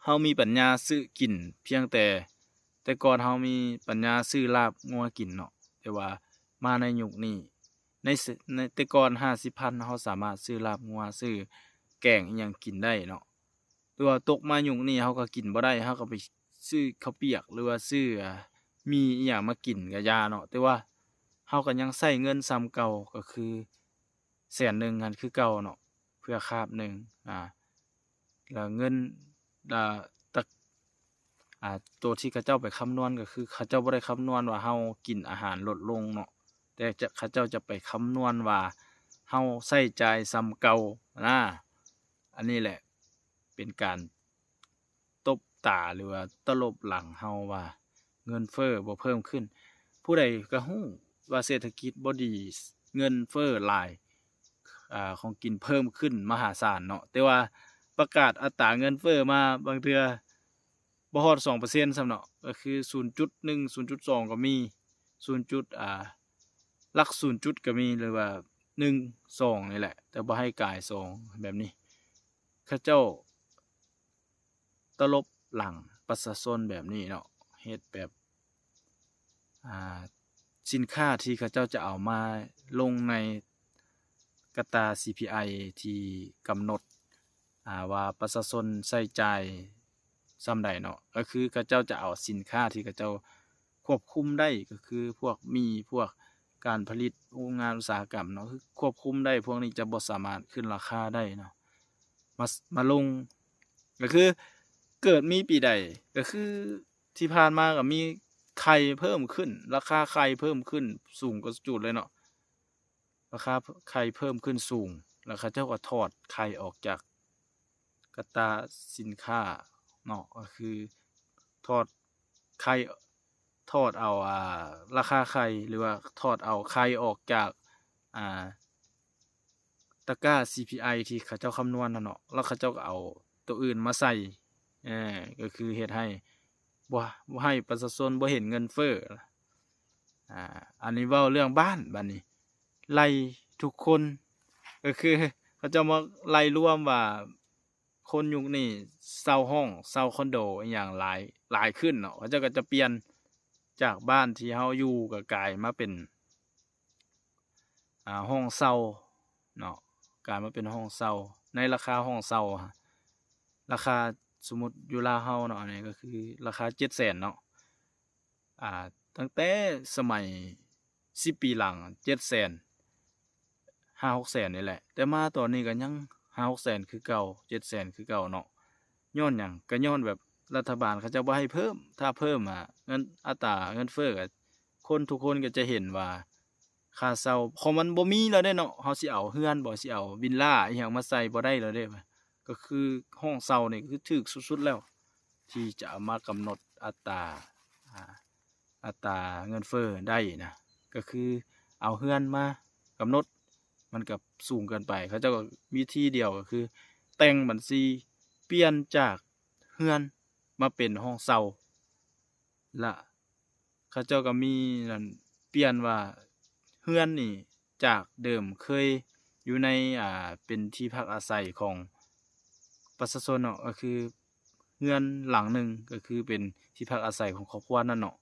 ເຮົາມີປັນຍາຊື້ກິນພຽງແຕ່ ແຕ່ກ່ອນເຮົາມີປັນຍາຊື້ລາບງົວກິນເນາະ ແຕ່ວ່າມາໃນຍຸກນີ້ ໃນ ໃນແຕ່ກ່ອນຫ້າສິບພັນ ເຮົາສາມາດຊື້ລາບງົວ ຊື້ແກງອີ່ຫຍັງກິນໄດ້ເນາະ ແຕ່ວ່າຕົກມາຍຸກນີ້ເຮົາກໍກິນບໍ່ໄດ້ ເຮົາກໍໄປຊື້ເຂົ້າປຽກ ຫຼືວ່າຊື້ ອ່າ ໝີ່ອີ່ຫຍັງມາກິນກໍຢ່າເນາະ ແຕ່ວ່າເຮົາກໍຍັງໃຊ້ເງິນສ່ຳເກົ່າ ກໍຄື ແສນໜຶ່ງຫັ້ນຄືເກົ່າເນາະ ເພື່ອຄາບໜຶ່ງ ອ່າ ແລ້ວເງິນ ອ່າ ຕະ ອ່າ ໂຕທີ່ເຂົາເຈົ້າໄປຄຳນວນ ກໍຄືເຂົາເຈົ້າບໍ່ໄດ້ຄຳນວນວ່າເຮົາກິນອາຫານລົດລົງເນາະ ແຕ່ຈະ ເຂົາເຈົ້າຈະໄປຄຳນວນວ່າເຮົາໃຊ້ຈ່າຍສ່ຳເກົ່ານະ ອັນນີ້ແຫຼະ ເປັນການຕົບຕາ ຫຼືວ່າຕະຫຼົບຫຼັງເຮົາວ່າເງິນເຟີ້ບໍ່ເພີ່ມຂຶ້ນ. ຜູ້ໃດກໍຮູ້ວ່າເສດຖະກິດບໍ່ດີ ເງິນເຟີ້ຫຼາຍ ອາ ຂອງກິນເພີ່ມຂຶ້ນມະຫາສານເນາະ ແຕ່ວ່າປະກາດອັດຕາເງິນເຟີ້ມາບາງເທື່ອບໍ່ຮອດສອງເປີເຊັນຊ້ຳເນາະ ກໍຄືສູນຈຸດໜຶ່ງ ສູນຈຸດສອງກໍມີ ສູນຈຸດ ອາ ຫຼັກສູນຈຸດກໍມີ ຫຼືວ່າໜຶ່ງ ສອງນີ້ແຫຼະ ແຕ່ບໍ່ໃຫ້ກາຍສອງແບບນີ້. ເຂົາເຈົ້າຕະຫຼົບຫຼັງປະຊາຊົນແບບນີ້ເນາະ ເຮັດແບບ ອ່າ ສິນຄ້າທີ່ເຂົາເຈົ້າຈະເອົາມາລົງໃນກະຕາ ຊີພີໄອ ທີ່ກຳນົດ ອ່າ ວ່າປະຊາຊົນໃຊ້ຈ່າຍສ່ຳໃດເນາະ ກໍຄືເຂົາເຈົ້າຈະເອົາສິນຄ້າທີ່ເຂົາເຈົ້າຄວບຄຸມໄດ້ ກໍຄືພວກໝີ່ ພວກການຜະລິດ ໂຮງງານອຸດສາຫະກຳເນາະ ຄືຄວບຄຸມໄດ້ ພວກນີ້ຈະບໍ່ສາມາດຂຶ້ນລາຄາໄດ້ເນາະ ມາ ມາລົງ ກໍຄືເກີດມີປີໃດ ກໍຄືທີ່ຜ່ານມາກໍມີໄຂ່ເພີ່ມຂຶ້ນ ລາຄາໄຂ່ເພີ່ມຂຶ້ນສູງກວ່າຈຸດເລີຍເນາະ ລາຄາໄຂ່ເພີ່ມຂຶ້ນສູງ ແລ້ວເຂົາເຈົ້າກໍຖອດໄຂ່ອອກຈາກກະຕາສິນຄ້າເນາະ ກໍຄືຖອດໄຂ່ ຖອດເອົາ ອ່າ ລາຄາໄຂ່ ຫຼືວ່າຖອດເອົາໄຂ່ອອກຈາກ ອ່າ ຕະກ້າ ຊີພີໄອ ທີ່ເຂົາເຈົ້າຄຳນວນຫັ້ນເນາະ ແລ້ວເຂົາເຈົ້າກໍເອົາໂຕອື່ນມາໃສ່ ເອີ ກໍຄືເຮັດໃຫ້ບໍ່ ບໍ່ໃຫ້ປະຊາຊົນບໍ່ເຫັນເງິນເຟີ້. ອ່າ ອັນນີ້ເວົ້າເລື່ອງບ້ານ ບາດນີ້ໄລ່ທຸກຄົນ ກໍຄືເຂົາເຈົ້າມາໄລ່ລວມວ່າຄົນຍຸກນີ້ເຊົ່າຫ້ອງ ເຊົ່າຄອນໂດອີ່ຫຍັງຫຼາຍ ຫຼາຍຂຶ້ນເນາະ ເຂົາເຈົ້າກໍຈະປ່ຽນຈາກບ້ານທີ່ເຮົາຢູ່ ກໍກາຍມາເປັນ ອ່າ ຫ້ອງເຊົ່າເນາະ ກາຍມາເປັນຫ້ອງເຊົ່າ ໃນລາຄາຫ້ອງເຊົ່າ ລາຄາ ສົມມຸດຢູ່ລາວເຮົາເນາະ ອັນນີ້ກໍຄືລາຄາເຈັດແສນເນາະ ອ່າ ຕັ້ງແຕ່ສະໄໝສິບປີຫຼັງ ເຈັດແສນ ຫ້າຫົກແສນນີ້ແຫຼະ ແຕ່ມາຕອນນີ້ກໍຍັງຫ້າຫົກແສນຄືເກົ່າ ເຈັດແສນຄືເກົ່າເນາະ ຍ້ອນຫຍັງ? ກໍຍ້ອນແບບລັດຖະບານເຂົາເຈົ້າບໍ່ໃຫ້ເພີ່ມ ຖ້າເພີ່ມອະ ເງິນ ອັດຕາເງິນເຟີ້ ກໍຄົນທຸກຄົນກໍຈະເຫັນວ່າ ຄ່າເຊົ່າ ເພາະມັນບໍ່ມີແລ້ວເດ້ເນາະ ເຮົາຊິເອົາເຮືອນບໍ່ ຊິເອົາວິນລາອີ່ຫຍັງມາໃສ່ບໍ່ໄດ້ແລ້ວເດ້ ກໍຄືຫ້ອງເຊົ່ານີ້ຄືຖືກສຸດໆແລ້ວ ທີ່ຈະເອົາມາກຳນົດອັດຕາ ອ່າ ອັດຕາເງິນເຟີ້ໄດ້ນະ ກໍຄືເອົາເຮືອນມາກຳນົດ ມັນກໍສູງເກີນໄປ ເຂົາເຈົ້າກໍວິທີດຽວກໍຄືແຕ່ງບັນຊີ ປ່ຽນຈາກເຮືອນມາເປັນຫ້ອງເຊົ່າ ລະເຂົາເຈົ້າກໍມີນັ້ນ ປ່ຽນວ່າເຮືອນນີ້ຈາກເດີມເຄີຍຢູ່ໃນ ອ່າ ເປັນທີ່ພັກອາໄສຂອງປະຊາຊົນເນາະ ກໍຄືເຮືອນຫຼັງໜຶ່ງ ກໍຄືເປັນທີ່ພັກອາໄສຂອງຄອບຄົວນັ້ນເນາະ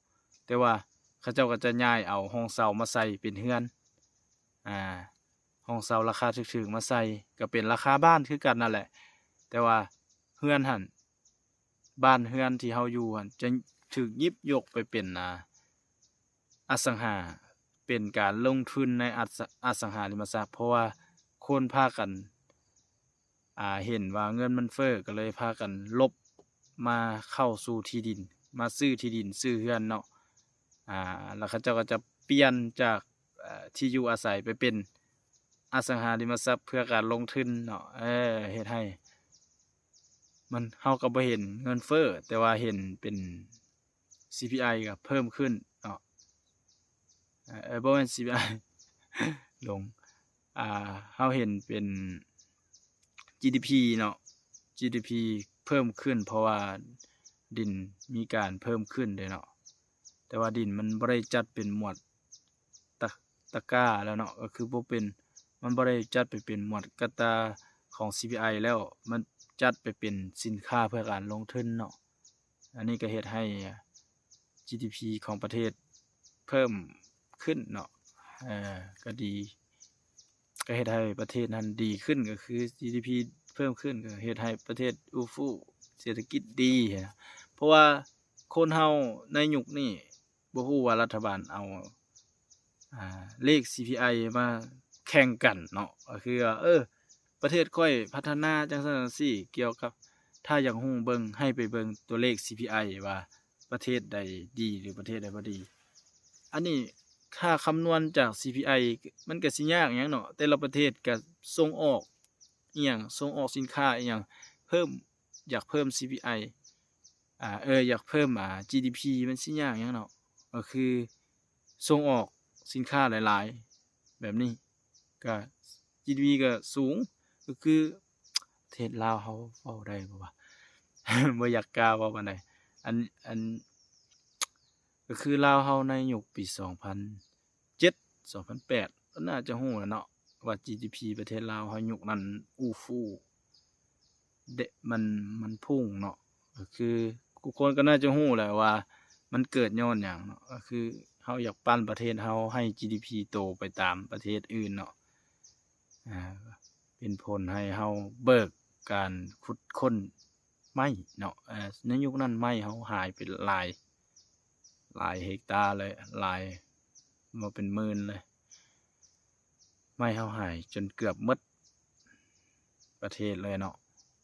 ແຕ່ວ່າເຂົາເຈົ້າກໍຈະຍ້າຍເອົາຫ້ອງເຊົ່າມາໃສ່ເປັນເຮືອນ ອ່າ ຫ້ອງເຊົ່າລາຄາຖືກໆມາໃສ່ ກໍເປັນລາຄາບ້ານຄືກັນນັ້ນແຫຼະ ແຕ່ວ່າເຮືອນຫັ້ນ ບ້ານເຮືອນທີ່ເຮົາຢູ່ຫັ້ນ ຈະຖືກຢິບຍົກໄປເປັນ ອ່າ ອະສັງຫາ ເປັນການລົງທຶນໃນອະສະ ອະສັງຫາລິມະຊັບ ເພາະວ່າຄົນພາກັນ ອ່າ ເຫັນວ່າເງິນມັນເຟີ້ ກໍເລີຍພາກັນຫຼົບມາເຂົ້າສູ່ທີ່ດິນ ມາຊື້ທີ່ດິນ ຊື້ເຮືອນເນາະ. ອ່າ ແລ້ວເຂົາເຈົ້າກໍຈະປ່ຽນຈາກ ເອີ ທີ່ຢູ່ອາໄສໄປເປັນອະສັງຫາລິມະຊັບເພື່ອການລົງທຶນເນາະ. ເອີ ເຮັດໃຫ້ມັນ ເຮົາກໍບໍ່ເຫັນເງິນເຟີ້ ແຕ່ວ່າເຫັນເປັນ ຊີພີໄອ ກໍເພີ່ມຂຶ້ນເນາະ. ເອີ ບໍ່ແມ່ນ ຊີພີໄອ ຫຼົງ ອ່າ ເຮົາເຫັນເປັນ ຈີດີພີ ເນາະ, ຈີດີພີ ເພີ່ມຂຶ້ນ ເພາະວ່າດິນມີການເພີ່ມຂຶ້ນເດ້ເນາະ. ແຕ່ວ່າດິນມັນບໍ່ໄດ້ຈັດເປັນໝວດຕະ ຕະກ້າແລ້ວເນາະ, ກໍຄືບໍ່ເປັນ ມັນບໍ່ໄດ້ຈັດໄປເປັນໝວດກະຕາຂອງ ຊີພີໄອ ແລ້ວ, ມັນຈັດໄປເປັນສິນຄ້າເພື່ອການລົງທຶນເນາະ. ອັນນີ້ກໍເຮັດໃຫ້ ຈີດີພີ ຂອງປະເທດເພີ່ມຂຶ້ນເນາະ, ເອີ ກໍດີ ກໍເຮັດໃຫ້ປະເທດນັ້ນດີຂຶ້ນ, ກໍຄື ຈີດີພີ ເພີ່ມຂຶ້ນ ກໍເຮັດໃຫ້ປະເທດອູຟູ ເສດຖະກິດດີນະ. ເພາະວ່າຄົນເຮົາໃນຍຸກນີ້ ບໍ່ຮູ້ວ່າລັດຖະບານເອົາ ອ່າ ເລກ ຊີພີໄອ ມາແຂ່ງກັນເນາະ, ກໍຄືວ່າ ເອີ ປະເທດຂ້ອຍພັດທະນາຈັ່ງຊັ້ນຈັ່ງຊີ້ ກ່ຽວກັບ ຖ້າຢາກຮູ້ເບິ່ງ ໃຫ້ໄປເບິ່ງຕົວເລກ ຊີພີໄອ ວ່າປະເທດໃດດີ ຫຼື ປະເທດໃດບໍ່ດີ. ອັນນີ້ຖ້າຄຳນວນຈາກ ຊີພີໄອ ມັນກໍຊິຍາກຫຍັງເນາະ, ແຕ່ລະປະເທດກໍສົ່ງອອກອີ່ຫຍັງ ສົ່ງອອກສິນຄ້າອີ່ຫຍັງ ເພີ່ມ ຢາກເພີ່ມ ຊີພີໄອ ອ່າ ເອີ ຢາກເພີ່ມ ອ່າ ຈີດີພີ ມັນຊິຍາກຫຍັງເນາະ, ກໍຄືສົ່ງອອກສິນຄ້າຫຼາຍໆ ແບບນີ້ ກໍ ຈີດີພີ ກໍສູງ, ກໍຄືປະເທດລາວເຮົາເວົ້າໄດ້ບໍ່ວະ ບໍ່ຢາກກ້າເວົ້າປານໃດ. ອັນ ອັນ ກໍຄືລາວເຮົາໃນຍຸກປີສອງພັນເຈັດ ສອງພັນແປດ ກໍໜ້າຈະຮູ້ແລ້ວເນາະ ວ່າ ຈີດີພີ ປະເທດລາວເຮົາຍຸກນັ້ນອູຟູ ເດະ ມັນ ມັນພຸ່ງເນາະ, ກໍຄືທຸກຄົນກໍໜ້າຈະຮູ້ແຫຼະວ່າມັນເກີດຍ້ອນຫຍັງເນາະ, ກໍຄືເຮົາຢາກປັ້ນປະເທດເຮົາໃຫ້ ຈີດີພີ ໂຕໄປຕາມປະເທດອື່ນເນາະ. ອ່າ ເປັນຜົນໃຫ້ເຮົາເບີກການຂຸດຄົ້ນໄມ້ເນາະ, ເອີ ໃນຍຸກນັ້ນໄມ້ເຮົາຫາຍໄປຫຼາຍ ຫຼາຍເຮັກຕາເລີຍ ຫຼາຍ ບໍ່ເປັນໝື່ນເລີຍ. ໄມ້ເຮົາຫາຍຈົນເກືອບໝົດປະເທດເລີຍເນາະ.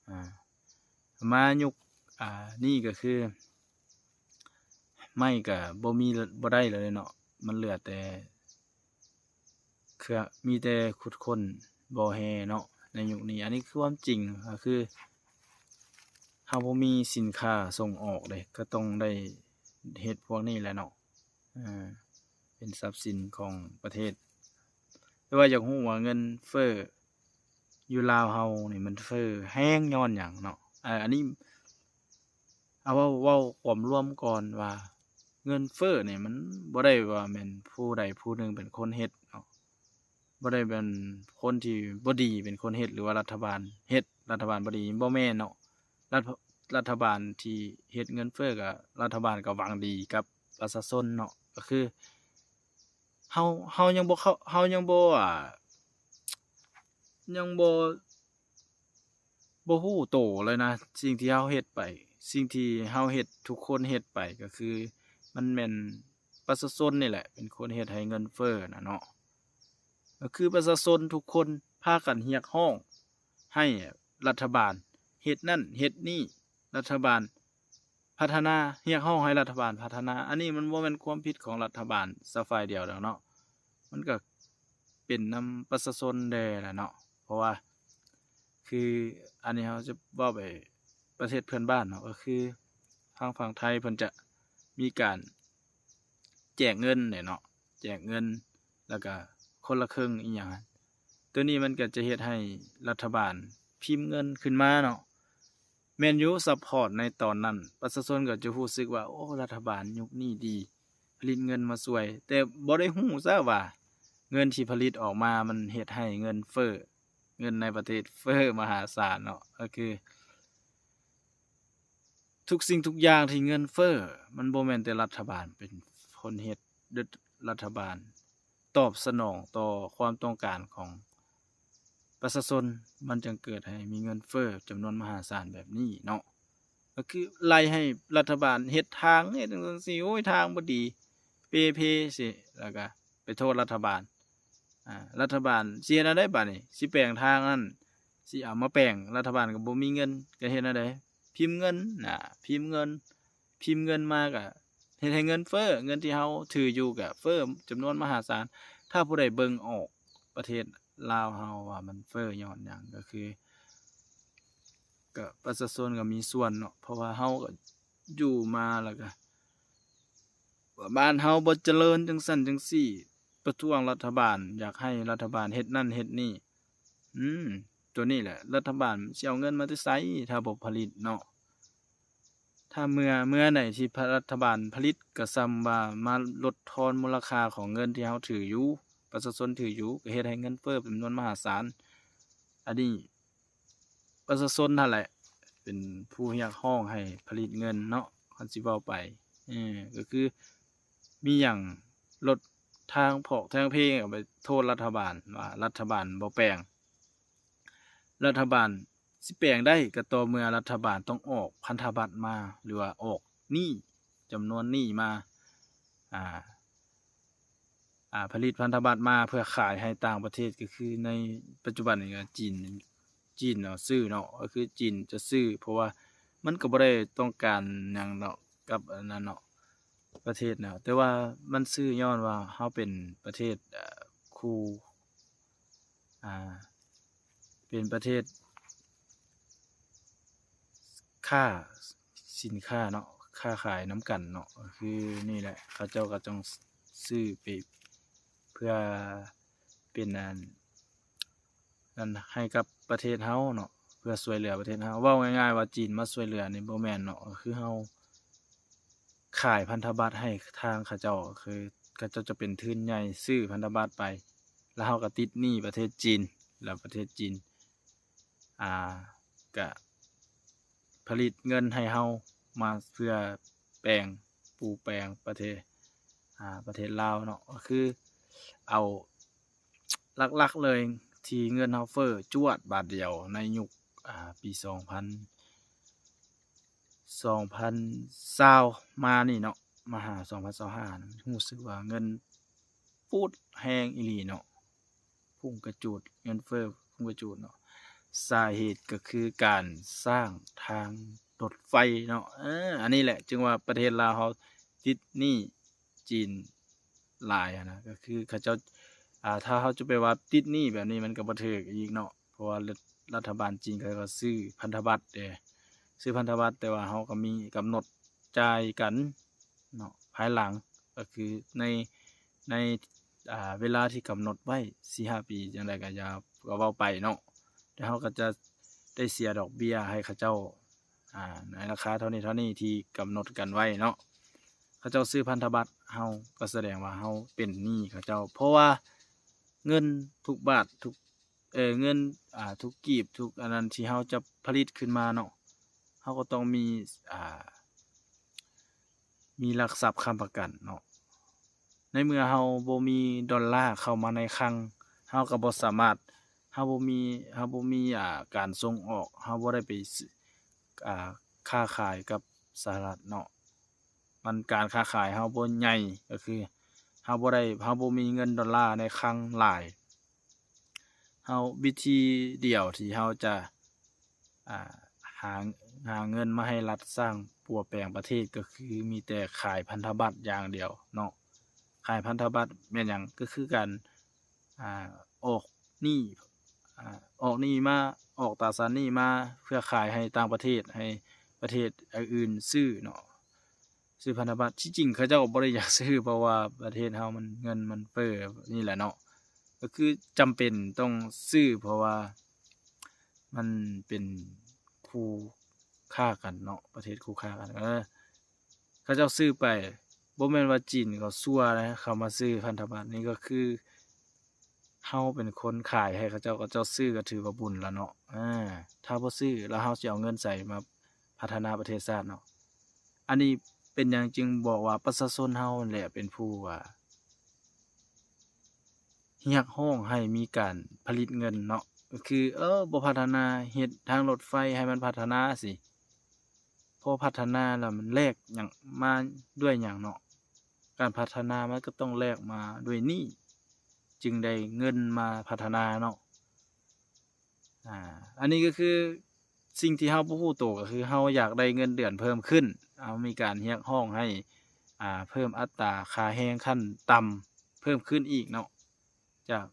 ອ່າ ມາຍຸກ ອ່າ ນີ້ກໍຄື ໄມ້ກໍບໍ່ມີ ບໍ່ໄດ້ແລ້ວເນາະ, ມັນເຫຼືອແຕ່ເຄື່ອງ ມີແຕ່ຂຸດຄົ້ນບໍ່ແຮ່ເນາະ ໃນຍຸກນີ້. ອັນນີ້ຄືຄວາມຈິງ ກໍຄືເຮົາບໍ່ມີສິນຄ້າສົ່ງອອກເດ້ ກໍຕ້ອງໄດ້ເຮັດພວກນີ້ແຫຼະເນາະ. ເອີ ເປັນຊັບສິນຂອງປະເທດ. ແຕ່ວ່າຢາກຮູ້ວ່າເງິນເຟີ້ຢູ່ລາວເຮົານີ້ມັນເຟີ້ແຮງຍ້ອນຫຍັງເນາະ? ເອີ ອັນນີ້ເອົາເວົ້າ ເວົ້າຄວາມລວມກ່ອນວ່າ ເງິນເຟີ້ນີ້ມັນບໍ່ໄດ້ວ່າແມ່ນຜູ້ໃດຜູ້ໜຶ່ງເປັນຄົນເຮັດເນາະ. ບໍ່ໄດ້ແມ່ນຄົນທີ່ບໍ່ດີເປັນຄົນເຮັດ ຫຼືວ່າລັດຖະບານເຮັດ ລັດຖະບານບໍ່ດີ ບໍ່ແມ່ນເນາະ. ລັດ ລັດຖະບານທີ່ເຮັດເງິນເຟີ້ ກໍລັດຖະບານກໍຫວັງດີກັບປະຊາຊົນເນາະ. ກໍຄືເຮົາ ເຮົາຍັງບໍ່ເຂົ້າ ເຮົາຍັງບໍ່ ອ່າ ຍັງບໍ່ ບໍ່ຮູ້ໂຕເລີຍນະ ສິ່ງທີ່ເຮົາເຮັດໄປ ສິ່ງທີ່ເຮົາເຮັດ ທຸກຄົນເຮັດໄປ ກໍຄືມັນແມ່ນປະຊາຊົນນີ້ແຫຼະເປັນຄົນເຮັດໃຫ້ເງິນເຟີ້ນະເນາະ. ກໍຄືປະຊາຊົນທຸກຄົນພາກັນຮຽກຮ້ອງໃຫ້ລັດຖະບານເຮັດນັ້ນເຮັດນີ້ ລັດຖະບານ ພັດທະນາ ຮຽກຮ້ອງໃຫ້ລັດຖະບານພັດທະນາ. ອັນນີ້ມັນບໍ່ແມ່ນຄວາມຜິດຂອງລັດຖະບານຊະຝ່າຍດຽວດອກເນາະ, ມັນກໍເປັນນຳປະຊາຊົນແດ່ແຫຼະເນາະ. ເພາະວ່າ ຄື ອັນນີ້ເຮົາຈະເວົ້າໄປປະເທດເພື່ອນບ້ານເນາະ, ກໍຄືທາງຝັ່ງໄທເພິ່ນຈະມີການ ແຈກເງິນແຫຼະເນາະ, ແຈກເງິນ ແລ້ວກະຄົນລະເຄິ່ງອີ່ຫຍັງຫັ້ນ. ໂຕນີ້ມັນກະຈະເຮັດໃຫ້ລັດຖະບານພິມເງິນຂຶ້ນມາເນາະ. ແມ່ນຢູ່ ຊັບພອດໃນຕອນນັ້ນ ປະຊາຊົນກໍຈະຮູ້ສຶກວ່າ ໂອ້ ລັດຖະບານຍຸກນີ້ດີ ຜະລິດເງິນມາຊ່ວຍ, ແຕ່ບໍ່ໄດ້ຮູ້ຊະວ່າເງິນທີ່ຜະລິດອອກມາມັນເຮັດໃຫ້ເງິນເຟີ້, ເງິນໃນປະເທດເຟີ້ມະຫາສານເນາະ. ກໍຄື ທຸກສິ່ງທຸກຢ່າງທີ່ເງິນເຟີ້ ມັນບໍ່ແມ່ນແຕ່ລັດຖະບານເປັນຄົນເຮັດ, ລັດຖະບານຕອບສະໜອງຕໍ່ຄວາມຕ້ອງການຂອງປະຊາຊົນ, ມັນຈຶ່ງເກີດໃຫ້ມີເງິນເຟີ້ຈຳນວນມະຫາສານແບບນີ້ເນາະ. ກໍຄືໄລ່ໃຫ້ລັດຖະບານເຮັດທາງ ເຮັດຈັ່ງຊັ້ນຊີ້, ໂອ້ຍ ທາງບໍ່ດີ ເປ່ເພຊິ, ແລ້ວກະ ໄປໂທດລັດຖະບານ. ອາ ລັດຖະບານຊິເຮັດແນວໃດບາດນີ້? ຊິແປງທາງນັ້ນ ຊິເອົາມາແປງ ລັດຖະບານກໍບໍ່ມີເງິນ ກໍເຮັດແນວໃດ? ພິມເງິນນະ ພິມເງິນ ພິມເງິນມາກໍເຮັດໃຫ້ເງິນເຟີ້ ເງິນທີ່ເຮົາຖືຢູ່ກໍເຟີ້ຈຳນວນມະຫາສານ. ຖ້າຜູ້ໃດເບິ່ງອອກປະເທດລາວເຮົາວ່າມັນເຟີ້ຍ້ອນຫຍັງ ກໍຄື ກໍປະຊາຊົນກໍມີສ່ວນເນາະ ເພາະວ່າເຮົາກໍຢູ່ມາ ແລ້ວກໍວ່າບ້ານເຮົາບໍ່ຈະເລີນຈັ່ງຊັ້ນຈັ່ງຊີ້ ປະທ້ວງລັດຖະບານ ຢາກໃຫ້ລັດຖະບານເຮັດນັ້ນເຮັດນີ້. ອືມ ຕົວນີ້ແຫຼະ ລັດຖະບານຊິເອົາເງິນມາແຕ່ໃສ ຖ້າບໍ່ຜະລິດເນາະ? ຖ້າເມື່ອ ເມື່ອໃດທີ່ລັດຖະບານຜະລິດ ກໍສ່ຳວ່າມາລົດທອນມູນລະຄ່າຂອງເງິນທີ່ເຮົາຖືຢູ່ ປະຊາຊົນຖືຢູ່ ກໍເຮັດໃຫ້ເງິນເຟີ້ເປັນຈຳນວນມະຫາສານ. ອັນນີ້ປະຊາຊົນຫັ້ນແຫຼະເປັນຜູ້ຮຽກຮ້ອງໃຫ້ຜະລິດເງິນເນາະ ຄັນຊິເວົ້າໄປ. ເອີ ກໍຄືມີຫຍັງລົດທາງພອກທາງເພ ກໍໄປໂທດລັດຖະບານວ່າລັດຖະບານບໍ່ແປງ. ລັດຖະບານຊິແປງໄດ້ກໍຕໍ່ເມື່ອລັດຖະບານຕ້ອງອອກພັນທະບັດມາ ຫຼືວ່າອອກໜີ້ ຈຳນວນໜີ້ມາ ອາ ອາ ຜະລິດພັນທະບັດມາເພື່ອຂາຍໃຫ້ຕ່າງປະເທດ ກໍຄືໃນປັດຈຸບັນນີ້ກໍຈີນ ຈີນເນາະ ຊື້ເນາະ ກໍຄືຈີນຈະຊື້ ເພາະວ່າມັນກໍບໍ່ໄດ້ຕ້ອງການຫຍັງເນາະ ກັບອັນນັ້ນເນາະ ປະເທດນະ ແຕ່ວ່າມັນຊື້ຍ້ອນວ່າເຮົາເປັນປະເທດ ເອີ ຄູ່ ອ່າ ເປັນປະເທດຄ້າສິນຄ້າເນາະ ຄ້າຂາຍນຳກັນເນາະ ຄືນີ້ແຫຼະ ເຂົາເຈົ້າກໍຕ້ອງຊື້ໄປເພື່ອເປັນອັນນັ້ນໃຫ້ກັບປະເທດເຮົາເນາະ ເພື່ອຊ່ວຍເຫຼືອປະເທດເຮົາ. ເວົ້າງ່າຍໆວ່າຈີນມາຊ່ວຍເຫຼືອນີ້ບໍ່ແມ່ນເນາະ ກໍຄືເຮົາ ຂາຍພັນທະບັດໃຫ້ທາງເຂົາເຈົ້າ ຄືເຂົາເຈົ້າຈະເປັນທຶນໃຫຍ່ຊື້ພັນທະບັດໄປ ແລ້ວເຮົາກໍຕິດໜີ້ປະເທດຈີນ ແລ້ວປະເທດຈີນ ອ່າ ກະຜະລິດເງິນໃຫ້ເຮົາມາເພື່ອແປງ ປູແປງປະເທດ ອ່າ ປະເທດລາວເນາະ ກໍຄືເອົາ ຫຼັກໆເລີຍທີ່ເງິນເຮົາເຟີ້ຈວດບາດດຽວໃນຍຸກ ອ່າ ປີສອງພັນ ສອງພັນຊາວມານີ້ເນາະ ມາຫາສອງພັນຊາວຫ້າ ຮູ້ສຶກວ່າເງິນປູດແຮງອີ່ຫຼີເນາະ ພຸ່ງກະຈູດ ເງິນເຟີ້ພຸ່ງກະຈູດເນາະ ສາເຫດກໍຄືການສ້າງທາງລົດໄຟເນາະ. ເອີ ອັນນີ້ແຫຼະຈຶ່ງວ່າປະເທດລາວເຮົາຕິດໜີ້ ຈີນຫຼາຍຫັ້ນນະ ກໍຄືເຂົາເຈົ້າ ອ່າ ຖ້າເຮົາຈະໄປວ່າຕິດໜີ້ແບບນີ້ມັນກໍບໍ່ຖືກອີກເນາະ ເພາະວ່າລັດ ລັດຖະບານຈີນເຂົາກໍຊື້ພັນທະບັດເດ້ ຊື້ພັນທະບັດ ແຕ່ວ່າເຮົາກໍມີກຳນົດຈ່າຍກັນເນາະ ພາຍຫຼັງ ກໍຄືໃນ ໃນ ອ່າ ເວລາທີ່ກຳນົດໄວ້ ສີ່ຫ້າປີ ຈັ່ງໃດກໍຢ່າ ກໍເວົ້າໄປເນາະ ແຕ່ເຮົາກໍຈະໄດ້ເສຍດອກເບ້ຍໃຫ້ເຂົາເຈົ້າ ອ່າ ໃນລາຄາເທົ່ານີ້ເທົ່ານີ້ທີ່ກຳນົດກັນໄວ້ເນາະ ເຂົາເຈົ້າຊື້ພັນທະບັດເຮົາ ກໍສະແດງວ່າເຮົາເປັນໜີ້ເຂົາເຈົ້າ ເພາະວ່າເງິນທຸກບາດ ທຸກ ເອີ ເງິນ ອ່າ ທຸກກີບ ທຸກອັນນັ້ນທີ່ເຮົາຈະຜະລິດຂຶ້ນມາເນາະ ເຮົາກໍຕ້ອງມີ ອ່າ ມີຫຼັກຊັບຄ້ຳປະກັນເນາະ ໃນເມື່ອເຮົາບໍ່ມີດອນລາເຂົ້າມາໃນຄັງ ເຮົາກໍບໍ່ສາມາດ ເຮົາບໍ່ມີ ເຮົາບໍ່ມີ ອ່າ ການສົ່ງອອກ ເຮົາບໍ່ໄດ້ໄປ ອ່າ ຄ້າຂາຍກັບສະຫະລັດເນາະ ມັນ ການຄ້າຂາຍເຮົາບໍ່ໃຫຍ່ ກໍຄືເຮົາບໍ່ໄດ້ ເຮົາບໍ່ມີເງິນດອນລາໃນຄັງຫຼາຍ ເຮົາ ວິທີດຽວທີ່ເຮົາຈະ ອ່າ ຫາ ຫາເງິນມາໃຫ້ລັດສ້າງປົວແປງປະເທດ ກໍຄືມີແຕ່ຂາຍພັນທະບັດຢ່າງດຽວເນາະ ຂາຍພັນທະບັດແມ່ນຫຍັງ? ກໍຄືການ ອ່າ ອອກໜີ້ ອ່າ ອອກໜີ້ມາ ອອກຕາສານໜີ້ມາ ເພື່ອຂາຍໃຫ້ຕ່າງປະເທດ ໃຫ້ປະເທດອື່ນໆຊື້ເນາະ ຊື້ພັນທະບັດ ທີ່ຈິງເຂົາເຈົ້າກໍບໍ່ໄດ້ຢາກຊື້ ເພາະວ່າປະເທດເຮົາມັນ ເງິນມັນເຟີ້ນີ້ແຫຼະເນາະ ກໍຄືຈຳເປັນຕ້ອງຊື້ ເພາະວ່າມັນເປັນຄູ່ຄ້າກັນເນາະ ປະເທດຄູ່ຄ້າກັນ ເອີ ເຂົາເຈົ້າຊື້ໄປ ບໍ່ແມ່ນວ່າຈີນເຂົາຊົ່ວນະ ເຂົາມາຊື້ພັນທະບັດນີ້ ກໍຄືເຮົາເປັນຄົນຂາຍໃຫ້ເຂົາເຈົ້າ ເຂົາເຈົ້າຊື້ກໍຖືວ່າບຸນແລ້ວເນາະ ເອີ ຖ້າບໍ່ຊື້ແລ້ວເຮົາຊິເອົາເງິນໃສມາພັດທະນາປະເທດຊາດເນາະ ອັນນີ້ເປັນຫຍັງຈຶ່ງບອກວ່າປະຊາຊົນເຮົາແຫຼະເປັນຜູ້ວ່າຮຽກຮ້ອງໃຫ້ມີການຜະລິດເງິນເນາະ ກໍຄື ເອີ ບໍ່ພັດທະນາ ເຮັດທາງລົດໄຟໃຫ້ມັນພັດທະນາຊິ ພໍພັດທະນາແລ້ວມັນແລກຫຍັງ ມາດ້ວຍຫຍັງເນາະ? ການພັດທະນາມັນກໍຕ້ອງແລກມາດ້ວຍໜີ້ ຈຶ່ງໄດ້ເງິນມາພັດທະນາເນາະ. ອາ ອັນນີ້ກໍຄືສິ່ງທີ່ເຮົາບໍ່ຮູ້ໂຕ ກໍຄືເຮົາຢາກໄດ້ເງິນເດືອນເພີ່ມຂຶ້ນ, ເຮົາມີການຮຽກຮ້ອງໃຫ້ ອາ ເພີ່ມອັດຕາຄ່າແຮງຂັ້ນຕ່ຳເພີ່ມຂຶ້ນອີກເນາະ ຈາກ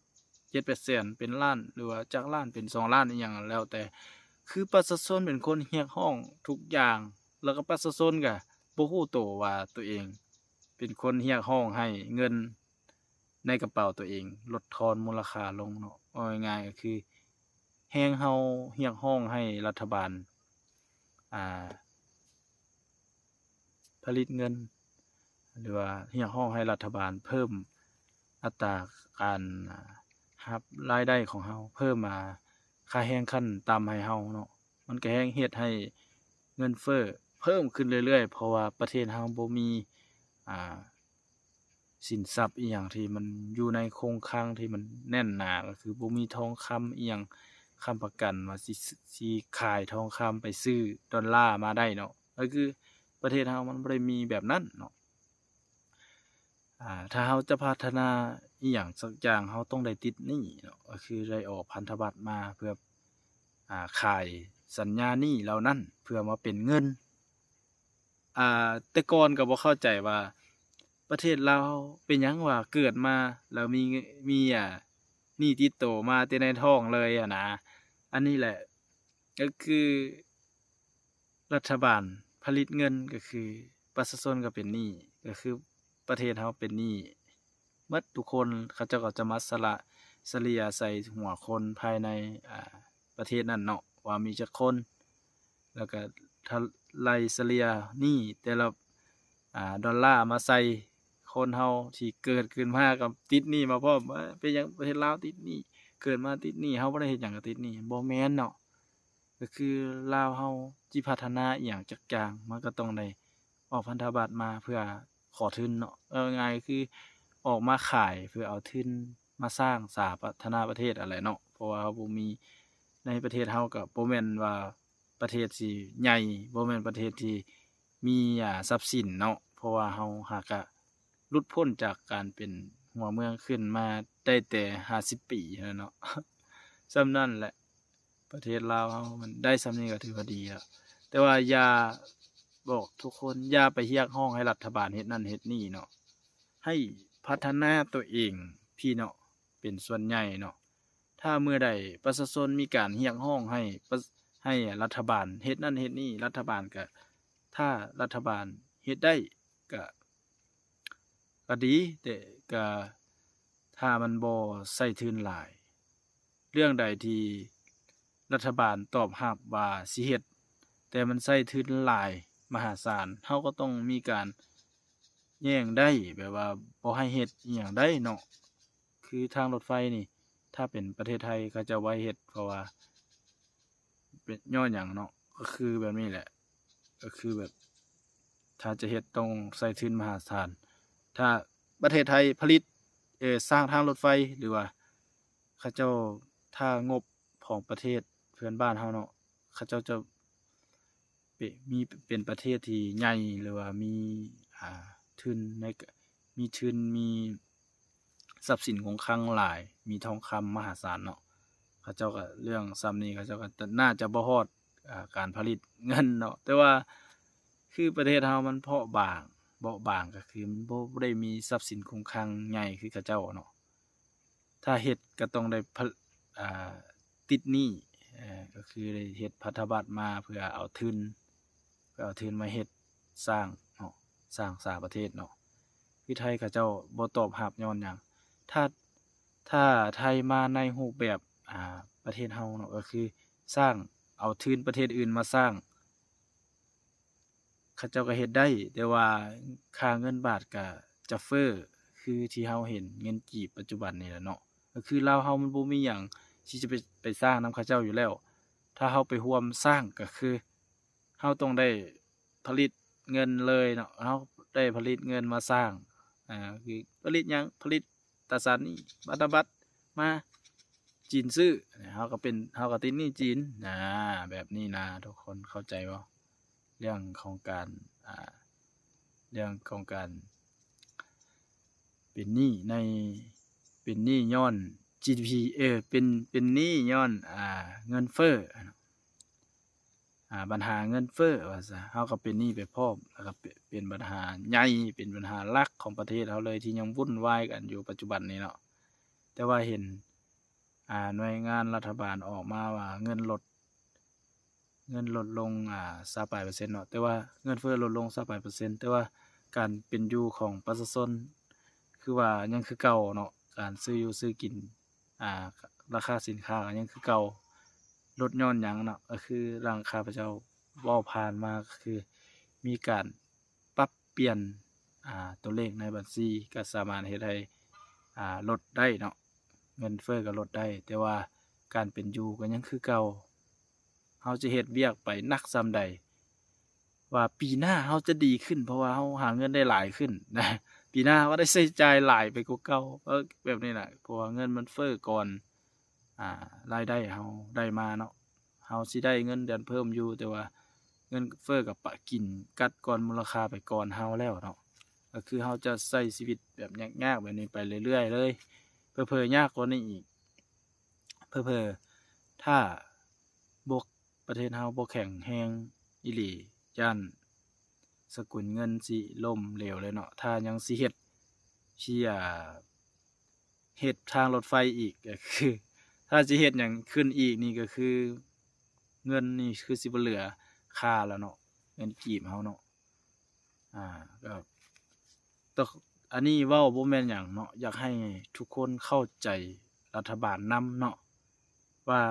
ເຈັດແປດແສນເປັນລ້ານ ຫຼືວ່າຈາກລ້ານເປັນສອງລ້ານ ອີ່ຫຍັງແລ້ວແຕ່ ຄືປະຊາຊົນເປັນຄົນຮຽກຮ້ອງທຸກຢ່າງ ແລ້ວກໍປະຊາຊົນກໍບໍ່ຮູ້ໂຕວ່າຕົວເອງເປັນຄົນຮຽກຮ້ອງໃຫ້ເງິນໃນກະເປົາຕົວເອງລົດທອນມູນລະຄ່າລົງເນາະ. ເວົ້າງ່າຍໆກໍຄືແຮງເຮົາຮຽກຮ້ອງໃຫ້ລັດຖະບານ ອາ ຜະລິດເງິນ ຫຼືວ່າຮຽກຮ້ອງໃຫ້ລັດຖະບານເພີ່ມອັດຕາການ ອາ ຮັບລາຍໄດ້ຂອງເຮົາ, ເພີ່ມ ອາ ຄ່າແຮງຂັ້ນຕ່ຳໃຫ້ເຮົາເນາະ, ມັນກໍແຮ່ງເຮັດໃຫ້ເງິນເຟີ້ເພີ່ມຂຶ້ນເລື້ອຍໆ ເພາະວ່າປະເທດເຮົາບໍ່ມີ ອາ ສິນຊັບອີ່ຫຍັງທີ່ມັນຢູ່ໃນຄົງຄັງທີ່ມັນແໜ້ນໜາ, ກໍຄືບໍ່ມີທອງຄຳອີ່ຫຍັງຄ້ຳປະກັນວ່າຊິ ຊິຂາຍທອງຄຳໄປຊື້ດອນລາມາໄດ້ເນາະ, ກໍຄືປະເທດເຮົາມັນບໍ່ໄດ້ມີແບບນັ້ນເນາະ. ອາ ຖ້າເຮົາຈະພັດທະນາອີ່ຫຍັງສັກຢ່າງ ເຮົາຕ້ອງໄດ້ຕິດໜີ້ເນາະ, ກໍຄືໄດ້ອອກພັນທະບັດມາເພື່ອ ອາ ຂາຍສັນຍາໜີ້ເຫຼົ່ານັ້ນເພື່ອມາເປັນເງິນ. ອາ ແຕ່ກ່ອນກໍບໍ່ເຂົ້າໃຈວ່າປະເທດລາວເຮົາເປັນຫຍັງວ່າເກີດມາແລ້ວມີ ມີ ອາ ໜີ້ຕິດໂຕມາແຕ່ໃນທ້ອງເລີຍຫັ້ນນະ. ອັນນີ້ແຫຼະ ກໍຄືລັດຖະບານຜະລິດເງິນ ກໍຄືປະຊາຊົນກໍເປັນໜີ້, ກໍຄືປະເທດເຮົາເປັນໜີ້ໝົດທຸກຄົນ. ເຂົາເຈົ້າກໍຈະມາສະລະສະເລ່ຍໃສ່ຫົວຄົນພາຍໃນ ອາ ປະເທດນັ້ນເນາະ ວ່າມີຈັກຄົນ, ແລ້ວກໍໄລ່ສະເລ່ຍໜີ້ແຕ່ລະ ອາ ດອນລາມາໃສ່ຄົນເຮົາທີ່ເກີດຂຶ້ນມາກໍຕິດໜີ້ມາພ້ອມ. ເອີ ເປັນຫຍັງປະເທດລາວຕິດໜີ້? ເກີດມາຕິດໜີ້? ເຮົາບໍ່ໄດ້ເຮັດຫຍັງກໍຕິດໜີ້? ບໍ່ແມ່ນເນາະ, ກໍຄືລາວເຮົາຊິພັດທະນາອີ່ຫຍັງຈັກຢ່າງ ມັນກໍຕ້ອງໄດ້ອອກພັນທະບັດມາເພື່ອຂໍທຶນເນາະ. ເວົ້າງ່າຍໆຄືອອກມາຂາຍເພື່ອເອົາທຶນມາສ້າງສາພັດທະນາປະເທດຫັ້ນແຫຼະເນາະ, ເພາະວ່າເຮົາບໍ່ມີ ໃນປະເທດເຮົາກໍບໍ່ແມ່ນວ່າປະເທດທີ່ໃຫຍ່, ບໍ່ແມ່ນປະເທດທີ່ມີ ອາ ຊັບສິນເນາະ, ເພາະວ່າເຮົາຫາກະຫຼຸດພົ້ນຈາກການເປັນຫົວເມືອງຂຶ້ນມາໄດ້ແຕ່ຫ້າສິບປີເທົ່ານັ້ນເນາະ. ສ່ຳນັ້ນແຫຼະ, ປະເທດລາວເຮົາມັນໄດ້ສ່ຳນີ້ກໍຖືວ່າດີແລ້ວ. ແຕ່ວ່າຢ່າ ບອກທຸກຄົນ ຢ່າໄປຮຽກຮ້ອງໃຫ້ລັດຖະບານເຮັດນັ້ນເຮັດນີ້ເນາະ, ໃຫ້ພັດທະນາຕົວເອງພີ້ເນາະ ເປັນສ່ວນໃຫຍ່ເນາະ. ຖ້າເມື່ອໃດປະຊາຊົນມີການຮຽກຮ້ອງໃຫ້ ປະ ໃຫ້ລັດຖະບານເຮັດນັ້ນເຮັດນີ້, ລັດຖະບານກະ ຖ້າລັດຖະບານເຮັດໄດ້ກະ ກະດີ, ແຕ່ກະ ຖ້າມັນບໍ່ໃສ່ທຶນຫຼາຍ, ເລື່ອງໃດທີ່ລັດຖະບານຕອບຮັບວ່າຊິເຮັດ ແຕ່ມັນໃຊ້ທຶນຫຼາຍມະຫາສານ, ເຮົາກໍຕ້ອງມີການແຍ່ງໄດ້, ແບບວ່າບໍ່ໃຫ້ເຮັດອີ່ຫຍັງໄດ້ເນາະ. ຄືທາງລົດໄຟນີ້ ຖ້າເປັນປະເທດໄທເຂົາເຈົ້າບໍ່ໃຫ້ເຮັດ, ເພາະວ່າເປັນຍ້ອນຫຍັງເນາະ, ກໍຄືແບບນີ້ແຫຼະ, ກໍຄືແບບ ຖ້າຈະເຮັດຕ້ອງໃຊ້ທຶນມະຫາສານ. ຖ້າປະເທດໄທຜະລິດ ເອີ ສ້າງທາງລົດໄຟ ຫຼືວ່າເຂົາເຈົ້າ ຖ້າງົບຂອງປະເທດເພື່ອນບ້ານເຮົາເນາະ, ເຂົາເຈົ້າຈະເປະ ມີ ເປັນປະເທດທີ່ໃຫຍ່ ຫຼືວ່າມີ ອາ ທຶນໃນ ມີທຶນ ມີຊັບສິນຄົງຄັງຫຼາຍ, ມີທອງຄຳມະຫາສານເນາະ, ເຂົາເຈົ້າກໍ ເລື່ອງສ່ຳນີ້ເຂົາເຈົ້າກໍໜ້າຈະບໍ່ຮອດ ອາ ການຜະລິດເງິນເນາະ. ແຕ່ວ່າຄືປະເທດເຮົາມັນເພາະບາງ ເບາະບາງ ກໍຄືມັນບໍ່ໄດ້ມີຊັບສິນຄົງຄັງໃຫຍ່ຄືເຂົາເຈົ້າເນາະ. ຖ້າເຮັດກໍຕ້ອງໄດ້ ອາ ຕິດໜີ້, ເອີ ກໍຄືໄດ້ເຮັດພັນທະບັດມາເພື່ອເອົາທຶນ ເພື່ອເອົາທຶນມາເຮັດສ້າງເນາະ, ສ້າງສາປະເທດເນາະ. ຄືໄທເຂົາເຈົ້າບໍ່ຕອບຮັບຍ້ອນຫຍັງ? ຖ້າ ຖ້າໄທມາໃນຮູບແບບ ອາ ປະເທດເຮົາເນາະ, ກໍຄືສ້າງ ເອົາທຶນປະເທດອື່ນມາສ້າງ ເຂົາເຈົ້າກໍເຮັດໄດ້, ແຕ່ວ່າຄ່າເງິນບາດກໍຈະເຟີ້ ຄືທີ່ເຮົາເຫັນເງິນກີບປັດຈຸບັນນີ້ແຫຼະເນາະ. ກໍຄືລາວເຮົາມັນບໍ່ມີຫຍັງທີ່ຈະໄປ ໄປສ້າງນຳເຂົາເຈົ້າຢູ່ແລ້ວ. ຖ້າເຮົາໄປຮ່ວມສ້າງ ກໍຄືເຮົາຕ້ອງໄດ້ຜະລິດເງິນເລີຍເນາະ, ເຮົາໄດ້ຜະລິດເງິນມາສ້າງ. ອາ ຄືຜະລິດຫຍັງ? ຜະລິດ ຕາສານໜີ້ ບັດຕະບັດ ມາ ຈີນຊື້ ເຮົາກໍເປັນ ເຮົາກໍຕິດໜີ້ຈີນ ອາ ແບບນີ້ນະ ທຸກຄົນເຂົ້າໃຈບໍ່? ເລື່ອງຂອງການ ອາ ເລື່ອງຂອງການ ເປັນໜີ້ໃນ ເປັນໜີ້ຍ້ອນ ຈີດີພີ ເອີ ເປັນ ເປັນໜີ້ຍ້ອນ ອ່າ ເງິນເຟີ້ ອ່າ ບັນຫາເງິນເຟີ້ວ່າຊະ ເຮົາກໍເປັນໜີ້ໄປພ້ອມ ແລ້ວກໍເປັນ ເປັນບັນຫາໃຫຍ່ ເປັນບັນຫາຫຼັກຂອງປະເທດເຮົາເລີຍ ທີ່ຍັງວຸ່ນວາຍກັນຢູ່ປັດຈຸບັນນີ້ເນາະ. ແຕ່ວ່າເຫັນ ອ່າ ໜ່ວຍງານລັດຖະບານອອກມາວ່າເງິນລົດ ເງິນລົດລົງ ອ່າ ຊາວປາຍເປີເຊັນເນາະ ແຕ່ວ່າເງິນເຟີ້ລົດລົງຊາວປາຍເປີເຊັນ ແຕ່ວ່າການເປັນຢູ່ຂອງປະຊາຊົນ ຄືວ່າຍັງຄືເກົ່າເນາະ ການຊື້ຢູ່ຊື້ກິນ ອ່າ ລາຄາສິນຄ້າກໍຍັງຄືເກົ່າ. ລົດຍ້ອນຫຍັງເນາະ ກໍຄືດັ່ງຂ້າພະເຈົ້າເວົ້າຜ່ານມາ ກໍຄືມີການປັບປ່ຽນ ອ່າ ຕົວເລກໃນບັນຊີ ກໍສາມາດເຮັດໃຫ້ ອ່າ ລົດໄດ້ເນາະ ເງິນເຟີ້ກໍລົດໄດ້ ແຕ່ວ່າການເປັນຢູ່ກໍຍັງຄືເກົ່າ. ເຮົາຈະເຮັດວຽກໄປໜັກສ່ຳໃດ ວ່າປີໜ້າເຮົາຈະດີຂຶ້ນ ເພາະວ່າເຮົາຫາເງິນໄດ້ຫຼາຍຂຶ້ນນະ ປີໜ້າເຮົາກໍໄດ້ໃຊ້ຈ່າຍຫຼາຍໄປກວ່າເກົ່າ ເອີ ແບບນີ້ນະ ເພາະວ່າເງິນມັນເຟີ້ກ່ອນ ອ່າ ລາຍໄດ້ເຮົາໄດ້ມາເນາະ ເຮົາຊິໄດ້ເງິນເດືອນເພີ່ມຢູ່ ແຕ່ວ່າເງິນເຟີ້ກໍປະກິນກັດກ່ອນມູນລະຄ່າໄປກ່ອນເຮົາແລ້ວເນາະ ກໍຄືເຮົາຈະໃຊ້ຊີວິດແບບຍາກໆແບບນີ້ໄປເລື້ອຍໆເລີຍ ເຜີໆຍາກກວ່ານີ້ອີກ ເຜີໆຖ້າ ບໍ່ ປະເທດເຮົາບໍ່ແຂງແຮງອີ່ຫຼີ ຢ້ານສະກຸນເງິນຊິລົ້ມເຫຼວເລີຍເນາະ ຖ້າຍັງຊິເຮັດ ຊິ ອ່າ ເຮັດທາງລົດໄຟອີກ ກໍຄື ຖ້າຊິເຮັດຫຍັງຂຶ້ນອີກນີ້ ກໍຄືເງິນນີ້ຄືຊິບໍ່ເຫຼືອຄ່າແລ້ວເນາະ ເງິນກີບເຮົາເນາະ. ອ່າ ກໍ ແຕ່ ອັນນີ້ເວົ້າບໍ່ແມ່ນຫຍັງເນາະ ຢາກໃຫ້ທຸກຄົນເຂົ້າໃຈລັດຖະບານນຳເນາະ ວ່າ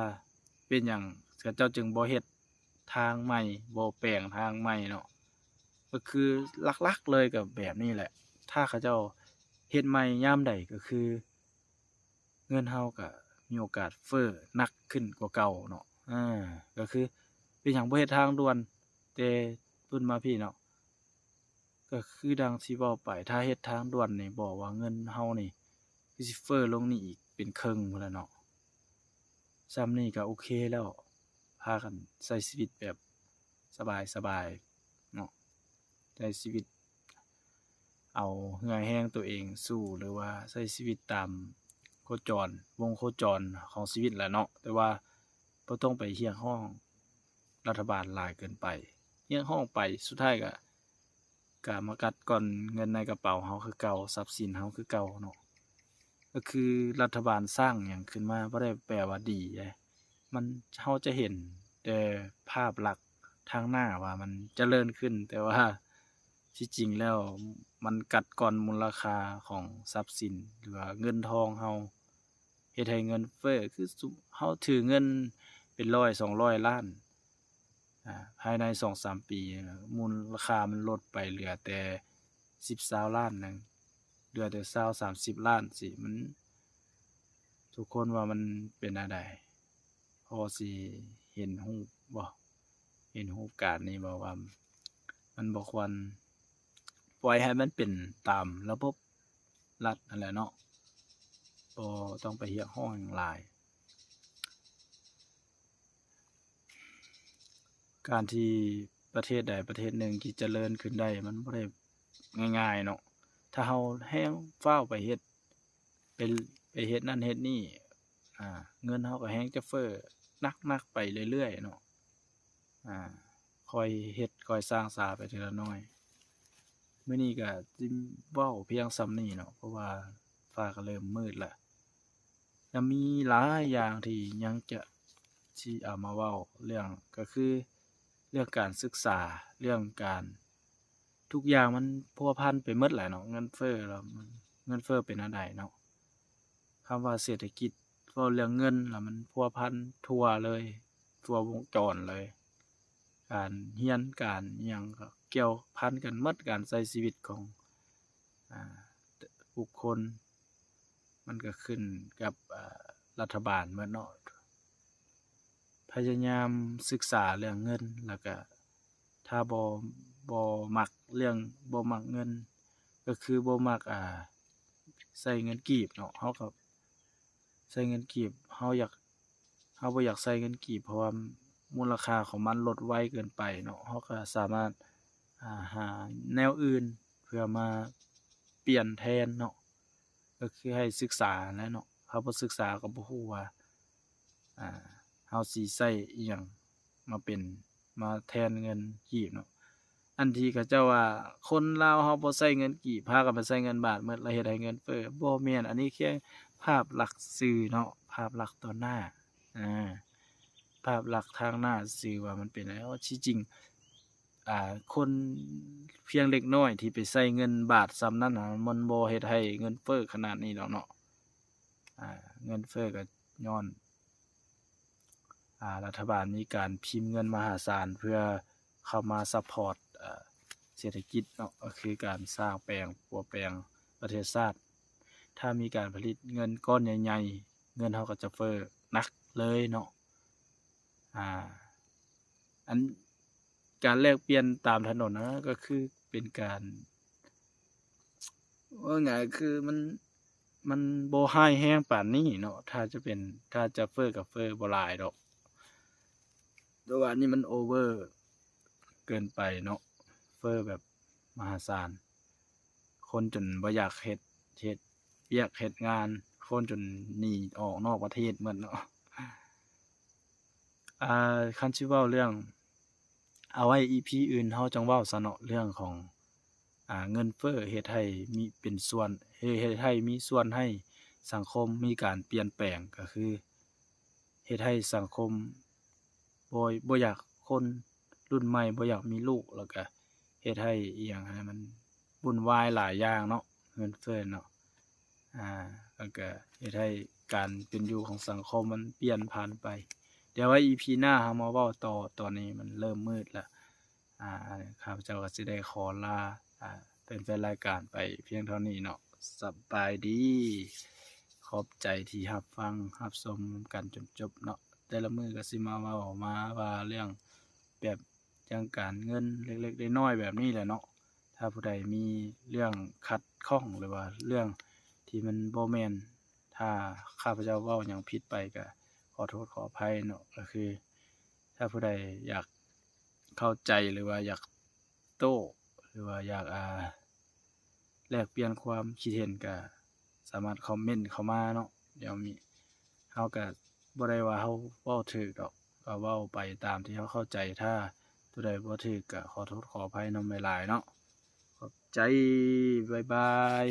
ເປັນຫຍັງເຂົາເຈົ້າຈຶ່ງບໍ່ເຮັດທາງໃໝ່ ບໍ່ແປງທາງໃໝ່ເນາະ ກໍຄືຫຼັກໆເລີຍກໍແບບນີ້ແຫຼະ ຖ້າເຂົາເຈົ້າເຮັດໃໝ່ຍາມໃດ ກໍຄື ເງິນເຮົາກະມີໂອກາດເຟີ້ໜັກຂຶ້ນກວ່າເກົ່າເນາະ ເອີ ກໍຄືເປັນຫຍັງບໍ່ເຮັດທາງດ່ວນແຕ່ພຸ້ນມາພີ້ເນາະ ກໍຄືດັ່ງທີ່ເວົ້າໄປ ຖ້າເຮັດທາງດ່ວນນີ້ ບອກວ່າເງິນເຮົານີ້ຄືຊິເຟີ້ລົງນີ້ອີກເປັນເຄິ່ງພຸ້ນແຫຼະເນາະ ຊ່ຳນີ້ກໍໂອເຄແລ້ວ ພາກັນໃຊ້ຊີວິດແບບສະບາຍໆເນາະ ໃຊ້ຊີວິດ ເອົາເຫື່ອແຮງໂຕເອງສູ້ ຫຼືວ່າໃຊ້ຊີວິດຕາມໂຄຈອນ ວົງໂຄຈອນຂອງຊີວິດແຫຼະເນາະ ແຕ່ວ່າບໍ່ຕ້ອງໄປຮຽກຮ້ອງລັດຖະບານຫຼາຍເກີນໄປ ຮຽກຮ້ອງໄປສຸດທ້າຍກະ ກະມາກັດກ່ອນເງິນໃນກະເປົາເຮົາຄືເກົ່າ ຊັບສິນເຮົາຄືເກົ່າເນາະ ກໍຄືລັດຖະບານສ້າງຫຍັງຂຶ້ນມາບໍ່ໄດ້ແປວ່າດີເດ້ ມັນ ເຮົາຈະເຫັນແຕ່ພາບລັກທາງໜ້າວ່າມັນຈະເລີນຂຶ້ນ ແຕ່ວ່າ ທີ່ຈິງແລ້ວມັນກັດກ່ອນມູນລະຄ່າຂອງຊັບສິນ ຫຼືວ່າເງິນທອງເຮົາ ເຮັດໃຫ້ເງິນເຟີ້ ຄືເຮົາຖືເງິນເປັນຮ້ອຍສອງຮ້ອຍລ້ານ ອາ ພາຍໃນສອງສາມປີ ມູນລະຄ່າມັນລົດໄປເຫຼືອແຕ່ສິບຊາວລ້ານໜຶ່ງ ເຫຼືອແຕ່ຊາວສາມສິບລ້ານຊີ້ ມັນ ທຸກຄົນວ່າມັນເປັນແນວໃດ? ພໍຊິເຫັນຮູບບໍ່? ເຫັນຮູບການນີ້ບໍ່ວ່າ ມັນບໍ່ຄວນປ່ອຍໃຫ້ມັນເປັນຕາມລະບົບລັດຫັ້ນແຫຼະເນາະ ບໍ່ຕ້ອງໄປຮຽກຮ້ອງຫຍັງຫຼາຍ. ການທີ່ປະເທດໃດປະເທດໜຶ່ງທີ່ຈະເລີນຂຶ້ນໄດ້ ມັນບໍ່ໄດ້ງ່າຍໆເນາະ ຖ້າເຮົາແຮ່ງຟ້າວໄປເຮັດ ໄປ ໄປເຮັດນັ້ນເຮັດນີ້ ອາ ເງິນເຮົາກໍແຮ່ງຈະເຟີ້ໜັກໆໄປເລື້ອຍໆເນາະ ອາ ຄ່ອຍເຮັດຄ່ອຍສ້າງສາໄປເທື່ອລະໜ້ອຍ. ມື້ນີ້ກໍຊິເວົ້າພຽງສ່ຳນີ້ເນາະ ເພາະວ່າຟ້າກໍເລີ່ມມືດລະ ຍັງມີຫຼາຍຢ່າງທີ່ຍັງຈະ ຊິເອົາມາເວົ້າ ເລື່ອງ ກໍຄືເລື່ອງການສຶກສາ ເລື່ອງການ ທຸກຢ່າງມັນພົວພັນໄປໝົດແຫຼະເນາະ ເງິນເຟີ້ລະ ເງິນເຟີ້ເປັນແນວໃດເນາະ ຄຳວ່າເສດຖະກິດ ເວົ້າເລື່ອງເງິນລະມັນພົວພັນທົ່ວເລີຍ ທົ່ວວົງຈອນເລີຍ ການຮຽນການອີ່ຫຍັງກໍກ່ຽວພັນກັນໝົດ ການໃຊ້ຊີວິດຂອງ ອາ ບຸກຄົນ ມັນກໍຂຶ້ນກັບ ອາ ລັດຖະບານໝົດເນາະ ພະຍາຍາມສຶກສາເລື່ອງເງິນ ແລ້ວກະຖ້າບໍ່ ບໍ່ມັກເລື່ອງ ບໍ່ມັກເງິນ ກໍຄືບໍ່ມັກ ອາ ໃຊ້ເງິນກີບເນາະ ເຮົາກໍໃຊ້ເງິນກີບ ເຮົາຢາກ ເຮົາບໍ່ຢາກໃຊ້ເງິນກີບ ເພາະວ່າມູນລະຄ່າຂອງມັນລົດໄວເກີນໄປເນາະ ເຮົາກໍສາມາດ ອາ ຫາແນວອື່ນເພື່ອມາປ່ຽນແທນເນາະ ກໍຄືໃຫ້ສຶກສາແຫຼະເນາະ. ຖ້າບໍ່ສຶກສາກໍບໍ່ຮູ້ວ່າ ອ່າ ເຮົາຊິໃຊ້ອີ່ຫຍັງມາເປັນ ມາແທນເງິນກີບເນາະ. ອັນທີ່ເຂົາເຈົ້າວ່າຄົນລາວເຮົາບໍ່ໃຊ້ເງິນກີບ ພາກັນໄປໃຊ້ເງິນບາດໝົດ ແລ້ວເຮັດໃຫ້ເງິນເຟີ້ ບໍ່ແມ່ນ. ອັນນີ້ແຄ່ພາບລັກສື່ເນາະ ພາບລັກຕໍ່ໜ້າ ອ່າ ພາບລັກທາງໜ້າຊື່ວ່າມັນເປັນແນວ ທີ່ຈິງ ອ່າ ຄົນພຽງເລັກນ້ອຍທີ່ໄປໃຊ້ເງິນບາດສ່ຳນັ້ນນະ ມັນບໍ່ເຮັດໃຫ້ເງິນເຟີ້ຂະໜາດນີ້ດອກເນາະ. ອ່າ ເງິນເຟີ້ກໍຍ້ອນ ອ່າ ລັດຖະບານມີການພິມເງິນມະຫາສານເພື່ອເຂົ້າມາຊັບພອດ ເອີ ເສດຖະກິດເນາະ ກໍຄືການສ້າງແປງ ປົວແປງປະເທດຊາດ. ຖ້າມີການຜະລິດເງິນກ້ອນໃຫຍ່ໆ ເງິນເຮົາກໍຈະເຟີ້ໜັກເລີຍເນາະ. ອ່າ ອັນການແລກປ່ຽນຕາມຖະໜົນນະ ກໍຄືເປັນການ ເວົ້າງ່າຍຄືມັນ ມັນບໍ່ຮ້າຍແຮງປານນີ້ເນາະ. ຖ້າຈະເປັນ ຖ້າຈະເຟີ້ກໍເຟີ້ບໍ່ຫຼາຍດອກ ແຕ່ວ່າອັນນີ້ມັນໂອເວີເກີນໄປເນາະ ເຟີ້ແບບມະຫາສານ ຄົນຈົນບໍ່ຢາກເຮັດ ເຮັດວຽກເຮັດງານ ຄົນຈົນໜີອອກນອກປະເທດໝົດເນາະ. ອ່າ ຄັນຊິເວົ້າເລື່ອງ ເອົາໄວ້ອີພີອື່ນເຮົາຈັ່ງເວົ້າຊະເນາະ ເລື່ອງຂອງ ອ່າ ເງິນເຟີ້ເຮັດໃຫ້ມີ ເປັນສ່ວນ ເຮັດ ເຮັດໃຫ້ມີສ່ວນໃຫ້ສັງຄົມມີການປ່ຽນແປງ ກໍຄືເຮັດໃຫ້ສັງຄົມບໍ່ ບໍ່ຢາກ ຄົນລຸ້ນໃໝ່ບໍ່ຢາກມີລູກ ແລ້ວກະເຮັດໃຫ້ອີ່ຫຍັງໃຫ້ມັນວຸ່ນວາຍຫຼາຍຢ່າງເນາະ ເງິນເຟີ້ເນາະ. ອ່າ ແລ້ວກະເຮັດໃຫ້ການເປັນຢູ່ຂອງສັງຄົມມັນປ່ຽນຜ່ານໄປ. ດຽວໄວ້ອີພີໜ້າເຮົາມາເວົ້າຕໍ່ ຕອນນີ້ມັນເລີ່ມມືດລະ. ອ່າ ຂ້າພະເຈົ້າກໍຊິໄດ້ຂໍລາ ອ່າ ແຟນໆລາຍການໄປພຽງເທົ່ານີ້ເນາະ. ສະບາຍດີ ຂອບໃຈທີ່ຮັບຟັງຮັບຊົມນຳກັນຈົນຈົບເນາະ. ແຕ່ລະມື້ກໍຊິມາເວົ້າມາວ່າເລື່ອງແບບ ເລື່ອງການເງິນເລັກໆນ້ອຍໆແບບນີ້ແຫຼະເນາະ. ຖ້າຜູ້ໃດມີເລື່ອງຂັດຂ້ອງ ຫຼືວ່າເລື່ອງທີ່ມັນບໍ່ແມ່ນ ຖ້າຂ້າພະເຈົ້າເວົ້າຫຍັງຜິດໄປກໍຂໍໂທດຂໍອະໄພເນາະ. ກໍຄືຖ້າຜູ້ໃດຢາກເຂົ້າໃຈ ຫຼືວ່າຢາກໂຕ້ ຫຼືວ່າຢາກ ອ່າ ແລກປ່ຽນຄວາມຄິດເຫັນ ກໍສາມາດຄອມເມັນເຂົ້າມາເນາະ. ດຽວມີ ເຮົາກໍບໍ່ໄດ້ວ່າເຮົາເວົ້າຖືກດອກ ກໍເວົ້າໄປຕາມທີ່ເຮົາເຂົ້າໃຈ. ຖ້າໂຕໃດບໍ່ຖືກກໍຂໍໂທດຂໍອະໄພນຳຫຼາຍໆເນາະ. ຂອບໃຈ ບາຍບາຍ.